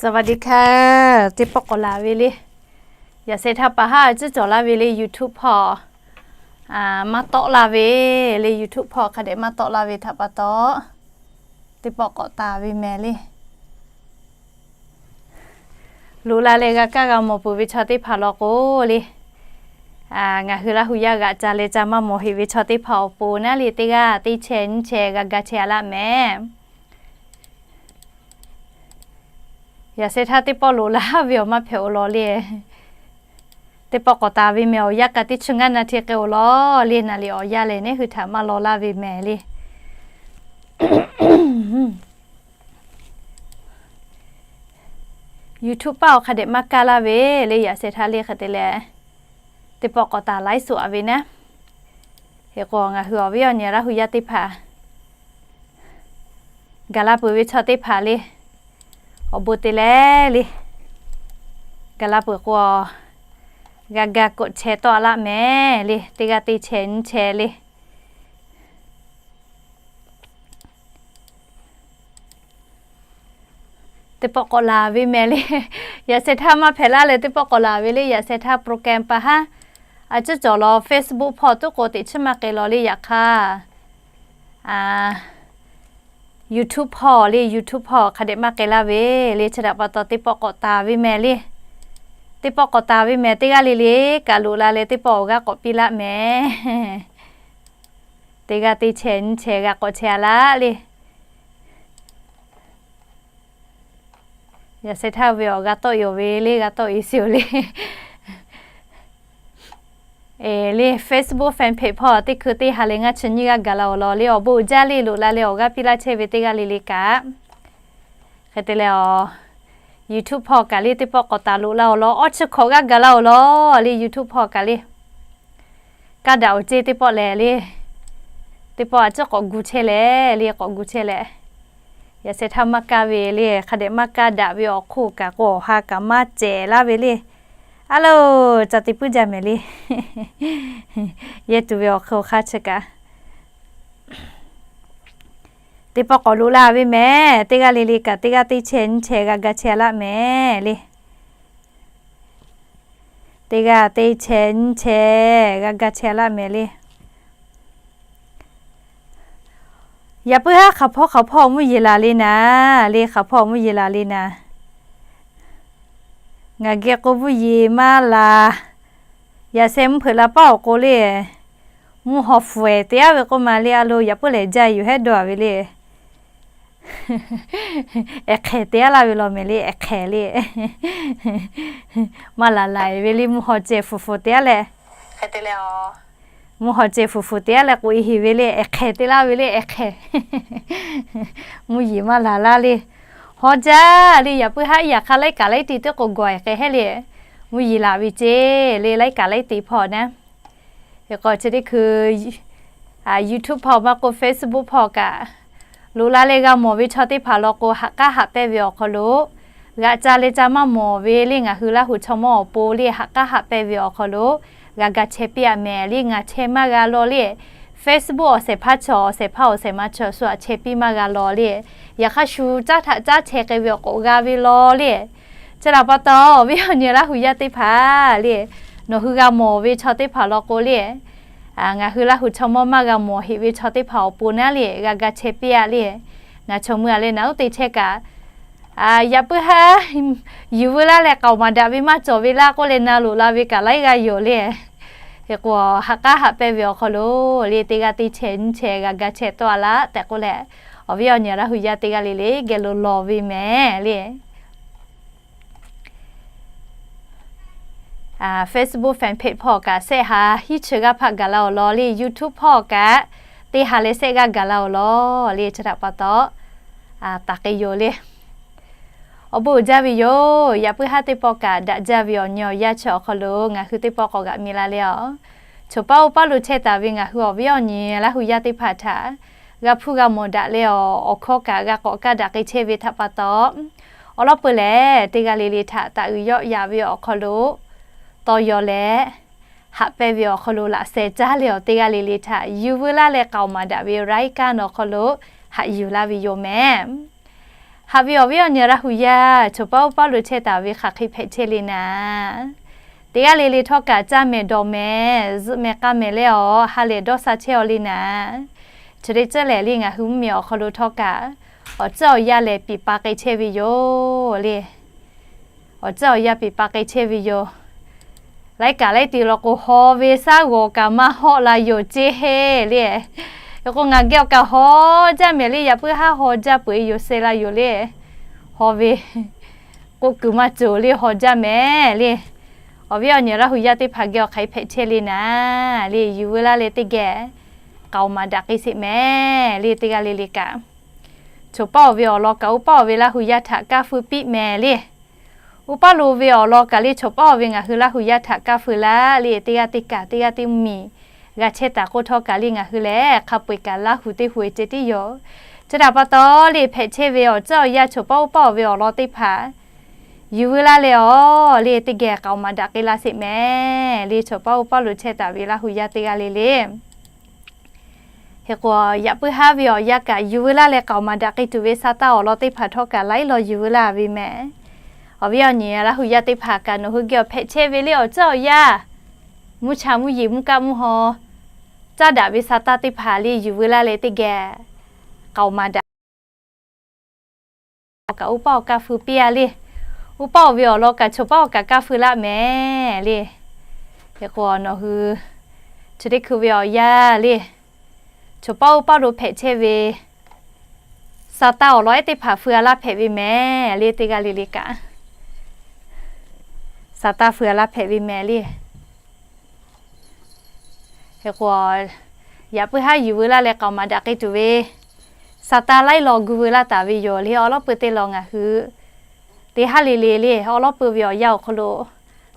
สวัสดีค่ะ Teˇ pawˆ k'awꞈ laˬ ve le. Yaꞈ sheh htaˇ pa haˉ cuˉ cawˬ laˇ ve le, YouTube hpawˇ maˇ tawˆ laˇ ve le, YouTube hpawˇ hk'a dehꞈ maˇ tawˆ laˇ ve htaꞈ pa taw, teˇ pawˆ k'awꞈ taˍ ve mehˍ le. Loꞈ la leh g'a kaˇ g'a mawˬ peuˬ ve chaw teˇ hpaˍ law k'o le, ngaˬ hui Laˇ hu yaˇ g'aꞈ ca leh ca maˇ mawˬ heꞈ ve chaw teˇ hpaˍ awˬ pon naˉ le, teˇ g'aˇ teˇ chehˇ nyiˇ chehˇ g'a ga chehˇ a laˇ mehˍ. Yaꞈ sheh htaˇ teˇ pawˆ loꞈ la ve awˬ maˇ hpehꞈ-oˬ law le. Teˇ pawˆ k'awꞈ taˍ ve mehˍ, awˬ yanˇ ka teˇ chi ngaˇ na hti k'ai-oˬ law le. Naˍ liꞈ awˬ yanˇ lehˬ neˉ hui htaꞈ maˇ law laˇ ve mehˍ le. YouTube paˆ awˬ hk'a dehꞈ maˇ kaˇ laˇ ve le. Yaꞈ sheh htaˇ le hk'e te leh, teˇ pawˆ k'awꞈ taˍ laiˉ suhˍ a ve naˉ. Hk'e k'o ngaˬ hui awˬ viˉ awˬ nyi Laˇ hu yaˇ teˇ hpaˍ gaˬ la peuˬ ve chaw teˇ hpaˍ le, awˬ bon te leh le, gaˬ la peuˬ k'o, g'a ga k'awꞈ chehˇ tawˆ a laˇ mehˍ le, teˇ g'aˇ teˇ chehˇ nyiˇ chehˇ le. Teˇ pawˆ k'awꞈ laˬ ve mehˍ le. Yaꞈ sheh htaˇ maˇ hpehꞈ laˇ leh teˇ pawˆ k'awꞈ laˬ ve le. Yaꞈ sheh htaˇ program pa haˉ a cuˉ cawˬ law, Facebook hpawˇ tuˉ k'o teꞈ chiˉ maˇ k'ai law le. Yaꞈ hk'aˇ YouTube hpawˇ le, YouTube hpawˇ hk'a dehꞈ maˇ k'ai laˇ ve le. Chi htaꞈ pa taw teˇ pawˆ k'awꞈ taˍ ve mehˍ le. Teˇ pawˆ k'awꞈ taˍ ve mehˍ, teˇ g'aˇ le le kaꞈ loꞈ la leh teˇ pawˆ awˬ g'aˇ k'awꞈ piˇ laˇ mehˍ. Teˇ g'aˇ teˇ chehˇ nyiˇ chehˇ g'a k'awꞈ chehˇ a laˇ le. Yaꞈ sheh htaˇ ve awˬ g'a tawˆ-e-oˬ ve le, g'a tawˆ-e sheˍ-oˬ le. Le Facebook fan page hpawˇ teˇ hkui teˇ ha leh ngaˇ chi nyiˇ g'aˇ gaˬ la-oˬ law le. Awˬ bon uiˍ jaˇ le, loꞈ la leh awˬ g'aˇ piˇ laˇ chehˇ ve teˇ g'aˇ le le kaꞈ. Hk'e te leh, YouTube hpawˇ kaꞈ le teˇ pawˆ k'awꞈ taˍ loꞈ la-oˬ law, awˇ chi hkawꞈ g'aˇ gaˬ la-oˬ law le. YouTube hpawˇ kaꞈ le kaˇ daꞈ-oˬ ceˇ teˇ pawˆ lehˬ le. Teˇ pawˆ a ciˉ k'awꞈ gu chehˇ leh le, k'awꞈ gu chehˇ leh, yaꞈ sheh htaˇ maˇ kaˇ ve le. Hk'a dehꞈ maˇ kaˇ daꞈ ve awˬ hk'oˆ kaꞈ k'o awˬ ha kaꞈ maˇ cehˬ laˇ ve le. A loˬ, ca te puiˉ jaˇ mehˍ le. Yehˇ tuˬ ve awˬ hk'aw hk'aˇ chi kaꞈ teˇ pawˆ k'awꞈ loꞈ la ve mehˍ. Teˇ g'aˇ le le kaꞈ teˇ g'aˇ teˇ chehˇ nyiˇ chehˇ g'a ga chehˇ a laˇ mehˍ le. Teˇ g'aˇ teˇ chehˇ nyiˇ chehˇ g'a ga chehˇ a laˇ mehˍ le. Yaꞈ puiˉ haˉ hk'aˬ hpawˇ hk'aˬ hpawˇ mvuhˇ yeˬ laˬ le naˍ le, hk'aˬ hpawˇ mvuhˇ yeˬ laˬ le naˍ. Ngaˬ geh k'o mvuhˇ yeˬ maˇ laˬ. Yaꞈ sheh mvuhˇ hpeuꞈ la paˉ awˬ k'o le, mvuhˇ haw fuiˍ te-a ve k'oˆ ma le. A loˬ, yaꞈ puiˉ lehˬ jaˇ yuˬ hehˉ dawˇ-a ve le. Ehˍ hk'ehˍ te-a laˇ ve law mehˍ le, ehˍ hk'ehˍ le. Maˇ laˬ laˬ-e ve le, mvuhˇ haw ceh fuˍ fuˍ te-a leh, mvuhˇ haw ceh fuˍ fuˍ te-a leh k'oꞈ-e heˍ ve le, ehˍ hk'ehˍ te laˇ ve le, ehˍ hk'ehˍ. Mvuhˇ yeˬ maˇ laˬ laˇ le. Haw jaˇ le, yaꞈ puiˉ haˉ yaꞈ hk'aˇ laiˉ kaꞈ laiˉ te teˇ k'o gawˬ ehˍ k'ai hehˉ le. Mvuhˇ yeˬ laˬ ve ceˇ le, laiˉ kaꞈ laiˉ te hpawˇ naˉ. Hk'e k'o chi teˇ hkui YouTube hpawˇ maˇ k'o Facebook hpawˇ kaꞈ loꞈ la leh g'a mawˬ ve chaw teˇ hpaˍ law k'o, haꞈ k'aˉ haꞈ pehnˇ ve awˬ hk'aw lo, g'aꞈ ca leh ca maˇ mawˬ ve le, ngaˬ hui Laˇ hu chaw mawˇ awˬ pon le, haꞈ k'aˉ haꞈ pehnˇ ve awˬ hk'aw lo g'a ga chehˇ piˇ-a mehˍ le. Ngaˬ chehˇ maˇ g'a law le. Facebook awˬ shehˍ hpaˇ chaw awˬ shehˍ hpaˇ awˬ shehˍ ma chaw shu aꞈ chehˇ piˇ maˇ g'a law le. Yaꞈ hk'aˇ shu caˉ htaꞈ caˉ chehˇ k'ai ve awˬ k'oꞈ g'a ve law le. Chi htaꞈ pa taw, awˬ viˉ awˬ nyi Laˇ hu yaˇ teˇ hpaˍ le, nawˬ hui g'a mawˬ ve chaw teˇ hpaˍ law k'o le, ngaˬ hui Laˇ hu chaw mawˇ maˇ g'a mawˬ heꞈ ve chaw teˇ hpaˍ awˬ pon naˉ le, g'a ga chehˇ piˇ-a le. Ngaˬ chaw mui-a leh naˬ uˉ te chehˇ kaꞈ, yaꞈ puiˉ haˉ yuˬ veu laˇ leh k'aoˍ maˍ daꞈ ve maˇ cawˬ ve laˇ k'oˆ leh na loꞈ la ve kaꞈ laiˉ g'aˇ yoˬ le. Hk'e k'o, haꞈ k'aˉ haꞈ pehnˇ ve awˬ hk'aw lo le, teˇ g'aˇ teˇ chehˇ nyiˇ chehˇ g'a ga chehˇ tawˆ-a laˇ tehꞈ k'oˆ leh, awˬ viˉ awˬ nyi Laˇ hu yaˇ teˇ g'aˇ le le geh lo lawˬ ve mehˍ le. Facebook fan page hpawˇ kaꞈ shehˆ ha hiˉ chi g'aˇ hpaˆ gaˬ la-oˬ law le, YouTube hpawˇ kaꞈ teˇ ha leh shehˆ g'aˇ gaˬ la-oˬ law le. Chi htaꞈ pa taw, taˍ k'ai yoˬ le. Awˬ bon uiˍ jaˇ ve yoˬ. Yaꞈ puiˉ haˉ teˇ pawˆ kaꞈ daꞈ jaˇ ve awˬ nyi awˬ yanˇ chi awˬ hk'aw lo ngaˬ hui teˇ pawˆ k'awꞈ g'aꞈ mi la le-a. Choˬ paˉ oˇ paˉ lo chehˇ taˍ ve ngaˬ hui awˬ viˉ awˬ nyi Laˇ hu yaˇ teˇ hpaˍ htaꞈ g'a hpuˇ g'a mawˬ daꞈ leh, awˬ hkawˇ kaꞈ g'a k'awꞈ kaˇ daꞈ k'ai chehˇ ve htaꞈ pa taw, awˬ lawn peuˬ lehˬ teˇ g'aˇ le le htaꞈ taˍ uiˍ yawˆ yaꞈ ve awˬ hk'aw lo tawˇ yaw leh haꞈ pehnˇ ve awˬ hk'aw lo laꞈ sheh caˇ leh, awˬ teˇ g'aˇ le le htaꞈ yuˬ veu laˇ leh k'aoˍ maˍ daꞈ ve รายการ awˬ hk'aw lo haꞈ yuˬ laˇ ve yoˬ mehˍ. Haꞈ ve awˬ viˉ awˬ nyi Laˇ hu yaˇ, choˬ paˉ oˇ paˉ lo chehˇ taˍ ve hk'aˬ hk'e hpehꞈ chehˇ le naˍ, teˇ g'aˇ le le htawˇ kaꞈ caˇ mehˍ dawˬ mehˍ zuhꞈ mehˍ k'a mehˍ leh awˬ ha lehˬ dawˇ sha chehˇ aw le naˍ, chi teˇ ceuˬ lehˬ le ngaˬ hui mvuhˇmiˬ awˬ hk'aw lo htawˇ kaꞈ awˬ tcuhˉ awˬ yanˇ lehˬ piˍ pa k'ai chehˇ ve yoˬ le. Awˬ tcuhˉ awˬ yanˇ piˍ pa k'ai chehˇ ve yoˬ. Laiˉ kaꞈ laiˉ te law k'o, haw ve shaˉ g'awˬ kaꞈ maˇ hawˆ la yoˬ ceˇ heˆ le. Hk'e k'o, ngaˬ geh awˬ kaꞈ haw jaˇ mehˍ le, yaꞈ puiˉ haˉ haw jaˇ peuˬ e yoˬ, suh la yoˬ le. Haw ve k'oˆ kuiˬ maˇ cawˬ le, haw jaˇ mehˍ le. Awˬ viˉ awˬ nyi Laˇ hu yaˇ teˇ hpaˍ geh awˬ hk'aˬ hk'e hpehꞈ chehˇ le naˍ le, yuˬ veu laˇ leh teˇ geh k'aoˍ maˍ daꞈ k'ai sheˍ mehˍ le, teˇ g'aˇ le le kaꞈ. Choˬ paˉ oˇ ve awˬ lawn kaꞈ oˇ paˉ oˇ ve Laˇ hu yaˇ htaꞈ kaˇ feu piˇ mehˍ le. Oˇ paˉ lo ve awˬ lawn kaꞈ le choˬ paˉ oˇ ve ngaˬ hui Laˇ hu yaˇ htaꞈ kaˇ feu laˇ le, teˇ g'aˇ teˇ kaꞈ teˇ g'aˇ teˇ miˬ g'a chehˇ taˍ k'oˆ htawˇ kaꞈ le ngaˬ hui lehˬ hk'a peu-eˬ kaꞈ Laˇ hu teˇ hu e ceh tiˉ yoˬ. Chi htaꞈ pa taw le hpehꞈ chehˇ ve awˬ tcuhˉ awˬ yanˇ choˬ paˉ oˇ paˉ oˇ ve awˬ lawn teˇ hpaˍ yuˬ veu laˇ leh awˬ le teˇ geh k'aoˍ maˍ daꞈ k'ai laˇ sheˍ mehˍ le, choˬ paˉ oˇ paˉ lo chehˇ taˍ ve Laˇ hu yaˇ teˇ g'aˇ le le. Hk'e k'o, yaꞈ puiˉ haˉ ve awˬ yanˇ kaꞈ yuˬ veu laˇ leh k'aoˍ maˍ daꞈ k'ai tuˬ ve sa taˇ awˬ lawn teˇ hpaˍ htawˇ kaꞈ laiˉ law yuˬ veu laˇ ve mehˍ. Awˬ viˉ awˬ nyi Laˇ hu yaˇ teˇ hpaˍ kaꞈ nawˬ hui geh awˬ hpehꞈ chehˇ ve le awˬ tcuhˉ awˬ yanˇ, mvuhˇ cha mvuhˇ yeˬ mvuhˇ kaˆ mvuhˇ haw caˉ daꞈ ve sa taˇ teˇ hpaˍ le yuˬ veu laˇ leh teˇ geh k'aoˍ maˍ daꞈ kaꞈ oˇ paˉ awˬ kaˇ feu piˇ a le. Oˇ paˉ oˇ ve awˬ lawn kaꞈ choˬ paˉ awˬ kaꞈ kaˇ feu laˇ mehˍ le. Hk'e k'o, nawˬ hui chi teˇ hkui ve awˬ yanˇ le, choˬ paˉ oˇ paˉ lo hpehꞈ chehˇ ve sa taˇ awˬ lawn ehˉ teˇ hpaˍ feu a laˇ hpehꞈ ve mehˍ le, teˇ g'aˇ le le kaꞈ sa taˇ feu a laˇ hpehꞈ ve mehˍ le. Hk'e k'o, yaꞈ puiˉ haˉ yuˬ veu laˇ leh k'aoˍ maˍ daꞈ k'ai tuˬ ve sa taˇ laiˉ law gu veu laˇ taˍ ve yoˬ le. Awˬ lawn peu teˇ law ngaˬ hui teˇ haˉ le le le awˬ lawn peu ve awˬ yanˇ awˬ hk'aw lo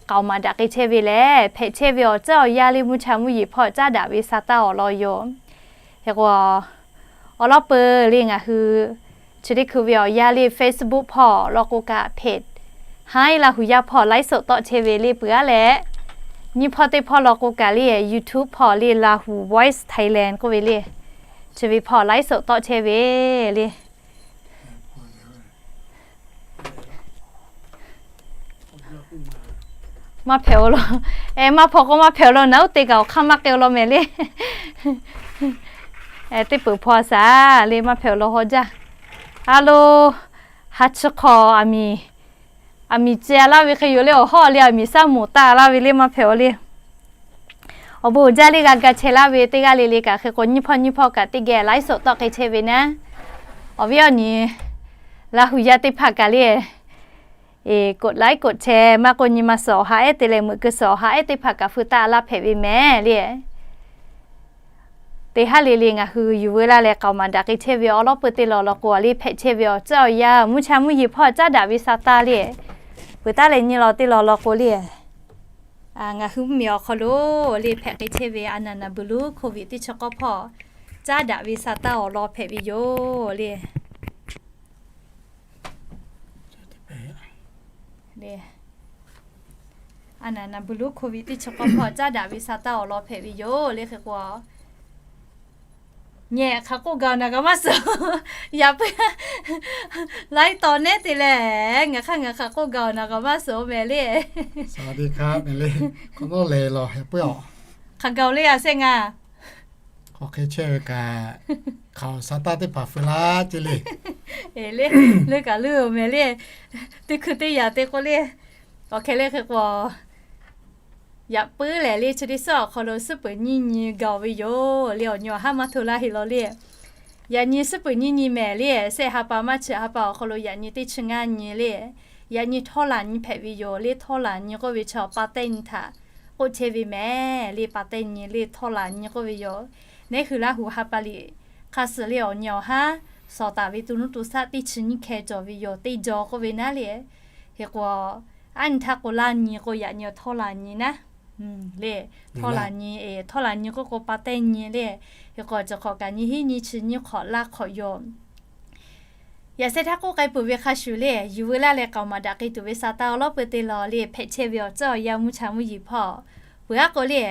k'aoˍ maˍ daꞈ k'ai chehˇ ve lehˬ, hpehꞈ chehˇ ve awˬ tcuhˉ awˬ yanˇ le mvuhˇ cha mvuhˇ yeˬ hpawˇ caˉ daꞈ ve sa taˇ awˬ lawn yoˬ. Hk'e k'o, awˬ lawn peu le ngaˬ hui chi teˇ hkui ve awˬ yanˇ le Facebook hpawˇ law k'o kaꞈ เพจ Hai Laˇ hu yaˇ hpawˇ ไลฟ์สด tawˆ chehˇ ve le peuˬ aˉ leh, nyiˇ hpawˇ teˇ hpawˇ law k'o kaꞈ le YouTube hpawˇ le Lahu Voice Thailand k'oˆ ve le, chi ve hpawˇ ไลฟ์สด tawˆ chehˇ ve le. Maˇ hpehꞈ-o law. Maˇ hpawˇ k'o maˇ hpehꞈ-o law, naˬ uˉ te kaꞈ awˬ hk'aˇ maˇ k'ai-o law mehˍ le. Teˇ peuˬ hpawˇ a shaˍ le maˇ hpehꞈ-o law haw jaˇ. A lo, ha chi hk'aw aˬ miˍ, aˬ miˍ ceh laˇ ve hk'e yoˬ le, awˬ hawˉ le aˬ miˍ shaˉ moˍ taˆ laˇ ve le maˇ hpehꞈ-o le. Awˬ bon uiˍ jaˇ le g'a ga chehˇ laˇ ve teˇ g'aˇ le le kaꞈ hk'e k'o nyiˇ hpawˇ nyiˇ hpawˇ kaꞈ teˇ geh ไลฟ์สด tawˆ k'ai chehˇ ve naˉ. Awˬ viˉ awˬ nyi Laˇ hu yaˇ teˇ hpaˍ kaꞈ le กดไลค์ กดแชร์ maˇ k'oˆ nyi ma suhˍ awˬ ha ehˉ te leh meuꞈ keu suhˍ awˬ ha ehˉ teˇ hpaˍ kaꞈ feu taˆ laˇ hpehꞈ ve mehˍ le. Teˇ haˉ le le ngaˬ hui yuˬ veu laˇ leh k'aoˍ maˍ daꞈ k'ai chehˇ ve awˬ lawn peu teˇ law law k'o le hpehꞈ chehˇ ve awˬ tcuhˉ awˬ yanˇ mvuhˇ cha mvuhˇ yeˬ hpawˇ caˉ daꞈ ve sa taˇ le, peuˬ taˉ leh nyi law teˇ law law k'o le, ngaˬ hui mvuhˇmiˬ awˬ hk'aw lo le hpehꞈ k'ai chehˇ ve a naˍ naˍ buˬ lonˉ โควิด teˇ chi k'awˇ hpawˇ caˉ daꞈ ve sa taˇ awˬ lawn hpehꞈ ve yoˬ le. A naˍ naˍ buˬ lonˉ โควิด teˇ chi k'awˇ hpawˇ caˉ daꞈ ve sa taˇ awˬ lawn hpehꞈ ve yoˬ le. Hk'e k'o, nyi hk'aˬ k'oˆ gaˬ-oˬ naˬ kaꞈ maˇ suhˍ. Yaꞈ puiˉ laiˉ taw nehˉ te leh, ngaˬ hk'aˇ ngaˬ hk'aˬ k'oˆ gaˬ-oˬ naˬ kaꞈ maˇ suhˍ mehˍ le. Hk'aˬ gaˬ-oˬ le a sehˉ ngaˬ. Hk'aˬ hk'e chehˇ ve kaꞈ, hk'aˬ sa taˇ teˇ hpaˍ feu laˇ ceˇ le. Le, le kaꞈ le-oˬ mehˍ le. Teˇ hkui teˇ yaꞈ te k'o le, awˬ hk'e le hk'e k'o, yaꞈ puiˉ lehˬ le chi teˇ suhˉ awˬ hk'aw lo suhˉ peuˬ nyiˇ nyi gaˬ-oˬ ve yoˬ le. Awˬ nyi awˬ haˉ maˇ hto laˇ heˆ law le. Yaꞈ nyi suhˉ peuˬ nyiˇ nyi mehˍ le. Sehˆ ha pa maˇ chi ha pa awˬ hk'aw lo yaꞈ nyi teˇ chi ngaˇ nyi le, yaꞈ nyi htawˇ laˬ nyi hpehꞈ ve yoˬ le. Htawˇ laˬ nyi k'oˆ ve chaw pa tehˇ nyi htaꞈ k'oˆ chehˇ ve mehˍ le. Pa tehˇ nyi le htawˇ laˬ nyi k'oˆ ve yoˬ. Neˉ hui Laˇ hu ha pa liꞈ hk'a suhˍ le awˬ nyi awˬ haˉ shawˍ taˍ ve to nuˇ to shaˆ teˇ chi nyiˇ hkeh cawˬ ve yoˬ. Teˇ jaw k'oˆ ve naˉ le. Hk'e k'o, aˉ nyi htaˇ k'o laˇ nyi k'o yaꞈ nyi htawˇ laˬ nyi naˉ le. Htawˇ laˬ nyi, htawˇ laˬ nyi k'oˆ k'o pa tehˇ nyi le. Hk'e k'o, cawˬ hk'awꞈ kaꞈ nyi hiˉ nyi chi nyiˇ hk'awꞈ laˇ hk'awꞈ yoˬ. Yaꞈ sehˉ htaˇ k'oˆ k'ai peuˬ ve hk'a shuˍ le, yuˬ veu laˇ leh k'aoˍ maˍ daꞈ k'ai tuˬ ve sa taˇ awˬ lawn peu teˇ law le hpehꞈ chehˇ ve awˬ tcuhˉ awˬ yanˇ mvuhˇ cha mvuhˇ yeˬ hpawˇ peuˬ aˉ k'o le,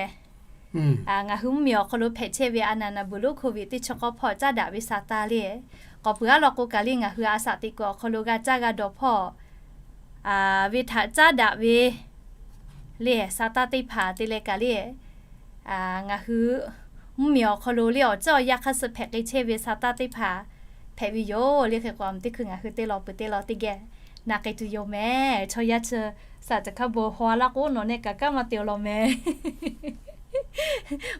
ngaˬ hui mvuhˇmiˬ awˬ hk'aw lo hpehꞈ chehˇ ve a naˍ naˍ buˬ lonˉ โควิด teˇ chi k'awˇ hpawˇ caˉ daꞈ ve sa taˇ le, K'awꞈ peuˬ aˉ law k'o kaꞈ le ngaˬ hui a shaꞈ teꞈ kuiˬ awˬ hk'aw lo g'a caˇ g'a dawˬ hpawˇ ve htaꞈ caˉ daꞈ ve le, sa taˇ teˇ hpaˍ te leh kaꞈ le, ngaˬ hui mvuhˇmiˬ awˬ hk'aw lo le awˬ ceuˬ awˬ yanˇ hk'aˇ suh hpehꞈ k'ai chehˇ ve sa taˇ teˇ hpaˍ hpehꞈ ve yoˬ le. Hk'e k'o, teˇ hkui ngaˬ hui teˇ law peuˬ teˇ law teˇ geh na k'ai tuˬ yoˬ mehˍ. Chaw yaˇ chi saˍ caˬ hkaˇ bon haw laˇ k'o, nawˬ neh kaꞈ kanˉ maˇ te awˬ lawn mehˍ.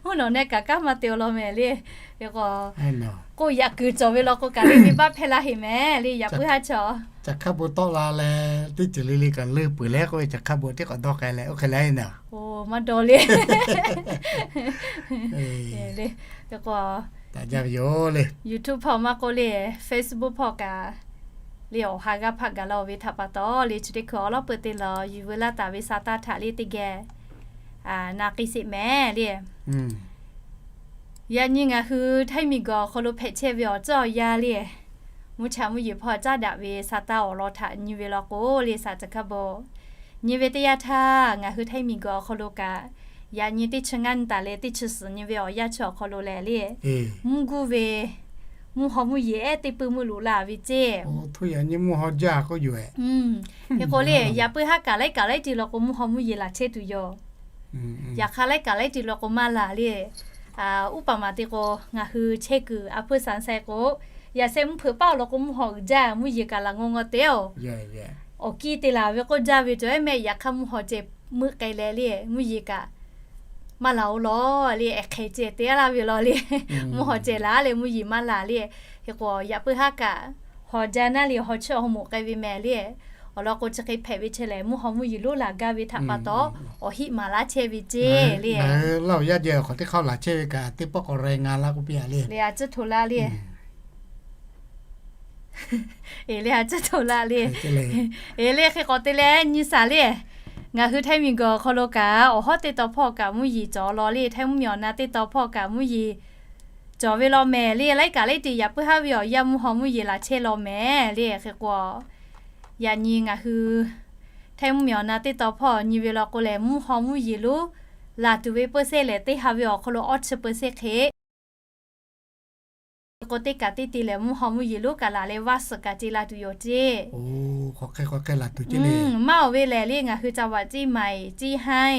Oˇ nawˬ neh kaꞈ kanˉ maˇ te awˬ lawn mehˍ le. Hk'e k'o, k'oˆ yaꞈ kuiˬ cawˬ ve law k'o kaꞈ le venˇbaˆ hpehˇ laˇ heꞈ mehˍ le, yaꞈ puiˉ haˉ chaw. Caˬ hkaˇ bon tawˆ la leh teˇ ceuˬ le le kaꞈ leuˇ peuˬ leh k'oˆ ve, caˬ hkaˇ bon teˇ k'awꞈ dawˇ k'ai leh oˇ hk'e le naˍ. Oˬ, maˇ dawˇ le. Hk'e k'o, YouTube hpawˇ maˇ k'oˆ le, Facebook hpawˇ kaꞈ le awˬ ha g'aˇ hpaˆ gaˬ la-oˬ ve htaꞈ pa taw le, chi teˇ hkui awˬ lawˉ peuˬ te lawˬ yuˬ veu laˇ taˍ ve sa taˇ htaꞈ le teˇ geh na k'ai sheˍ mehˍ le. Yaꞈ nyi ngaˬ hui htaiˇ miˬguiˬ awˬ hk'aw lo hpehꞈ chehˇ ve awˬ ceuˬ awˬ yanˇ le, mvuhˇ cha mvuhˇ yeˬ hpawˇ caˉ daꞈ ve sa taˇ awˬ lawn htaꞈ nyi ve law k'o le, saˍ caˬ hkaˇ bon nyi ve teˇ yanˇ htaˇ, ngaˬ hui htaiˇ miˬguiˬ awˬ hk'aw lo kaꞈ yaꞈ nyi teˇ chi ngaˇ nyi taˍ leh teˇ chi suhˍ nyi ve awˬ yanˇ chi awˬ hk'aw lo lehˬ le, mvuhˇ guˇ ve mvuhˇ haw mvuhˇ yeˬ ehˉ teˇ pui meuˇ loꞈ la ve ceˇ. Hk'e k'o le, yaꞈ puiˉ haˉ kaꞈ laiˉ kaꞈ laiˉ te law k'o mvuhˇ haw mvuhˇ yeˬ laˬ chehˇ tuˬ yoˬ. Yaꞈ hk'aˇ laiˉ kaꞈ laiˉ te law k'o maˇ laˬ le. Uˉ paˍ maˍ te k'o, ngaˬ hui chehˇ kuiˬ a hpfuhˇ saˍ sai k'o, yaꞈ sheh mvuhˇ hpeuꞈ paˉ awˬ lawn k'o mvuhˇ haw uiˍ jaˇ, mvuhˇ yeˬ kaꞈ laˬ ngaw ngaw te-oˬ. Awˬ kiˇ te laˬ ve k'oˆ jaˇ ve cawˬ ehˉ mehˆ, yaꞈ hk'aˇ mvuhˇ haw ceh meuˆ k'ai leh le, mvuhˇ yeˬ kaꞈ maˇ laˬ-oˬ law le, ehˉ hk'e ceh te laˇ ve law le. Mvuhˇ haw ceh laˬ le, mvuhˇ yeˬ maˇ laˬ le. Hk'e k'o yaꞈ puiˉ haˉ kaꞈ haw jaˇ naˉ le, haw chiˇ haw moˍ k'ai ve mehˍ le. Awˬ lawn k'o chi hk'e hpehꞈ ve chehˇ lehˬ, mvuhˇ haw mvuhˇ yeˬ lonˉ laˬ gaˇ ve htaꞈ pa taw, awˬ hiˆ maˍ laˇ chehˇ ve ceˇ le. Ngaˬ hui Laˇ huˍ yaˇ jeh awˬ hk'aw teˇ hk'aˇ laˬ chehˇ ve kaꞈ teˇ pawˆ k'awꞈ reh nga laˇ k'oˆ piˇ-a le. Le a ciˉ hto laˇ le. Eˬ le, a ciˉ hto laˇ le. Eˬ le, hk'e k'awꞈ te leh nyi shaˍ le. Ngaˬ hui htaiˇ miˬguiˬ awˬ hk'aw lo kaꞈ awˬ hawˉ teˇ taw hpawˇ kaꞈ mvuhˇ yeˬ cawˬ law le, htaiˇ mvuhˇmiˬ awˬ na teˇ taw hpawˇ kaꞈ mvuhˇ yeˬ cawˬ ve law mehˍ le. Laiˉ kaꞈ laiˉ te yaꞈ puiˉ haˉ ve awˬ yanˇ mvuhˇ haw mvuhˇ yeˬ laˬ chehˇ law mehˍ le. Hk'e k'o, yaꞈ nyi ngaˬ hui htaiˇ mvuhˇmiˬ awˬ na teˇ taw hpawˇ nyi ve law k'o lehˬ, mvuhˇ haw mvuhˇ yeˬ lonˉ laˬ tuˬ ve เปอร์เซ็นต์ lehˬ teˇ ha ve awˬ hk'aw lo awˇ chi เปอร์เซ็นต์ hk'e กดเตะกาเตะเตะ lehˬ, mvuhˇ haw mvuhˇ yeˬ lonˉ kaꞈ laˬ leh vaˇ suhˍ kaꞈ ce la tuˬ yoˬ ceˇ. Maˇ awˬ ve lehˬ le, ngaˬ hui จังหวัดเชียงใหม่, เชียงราย,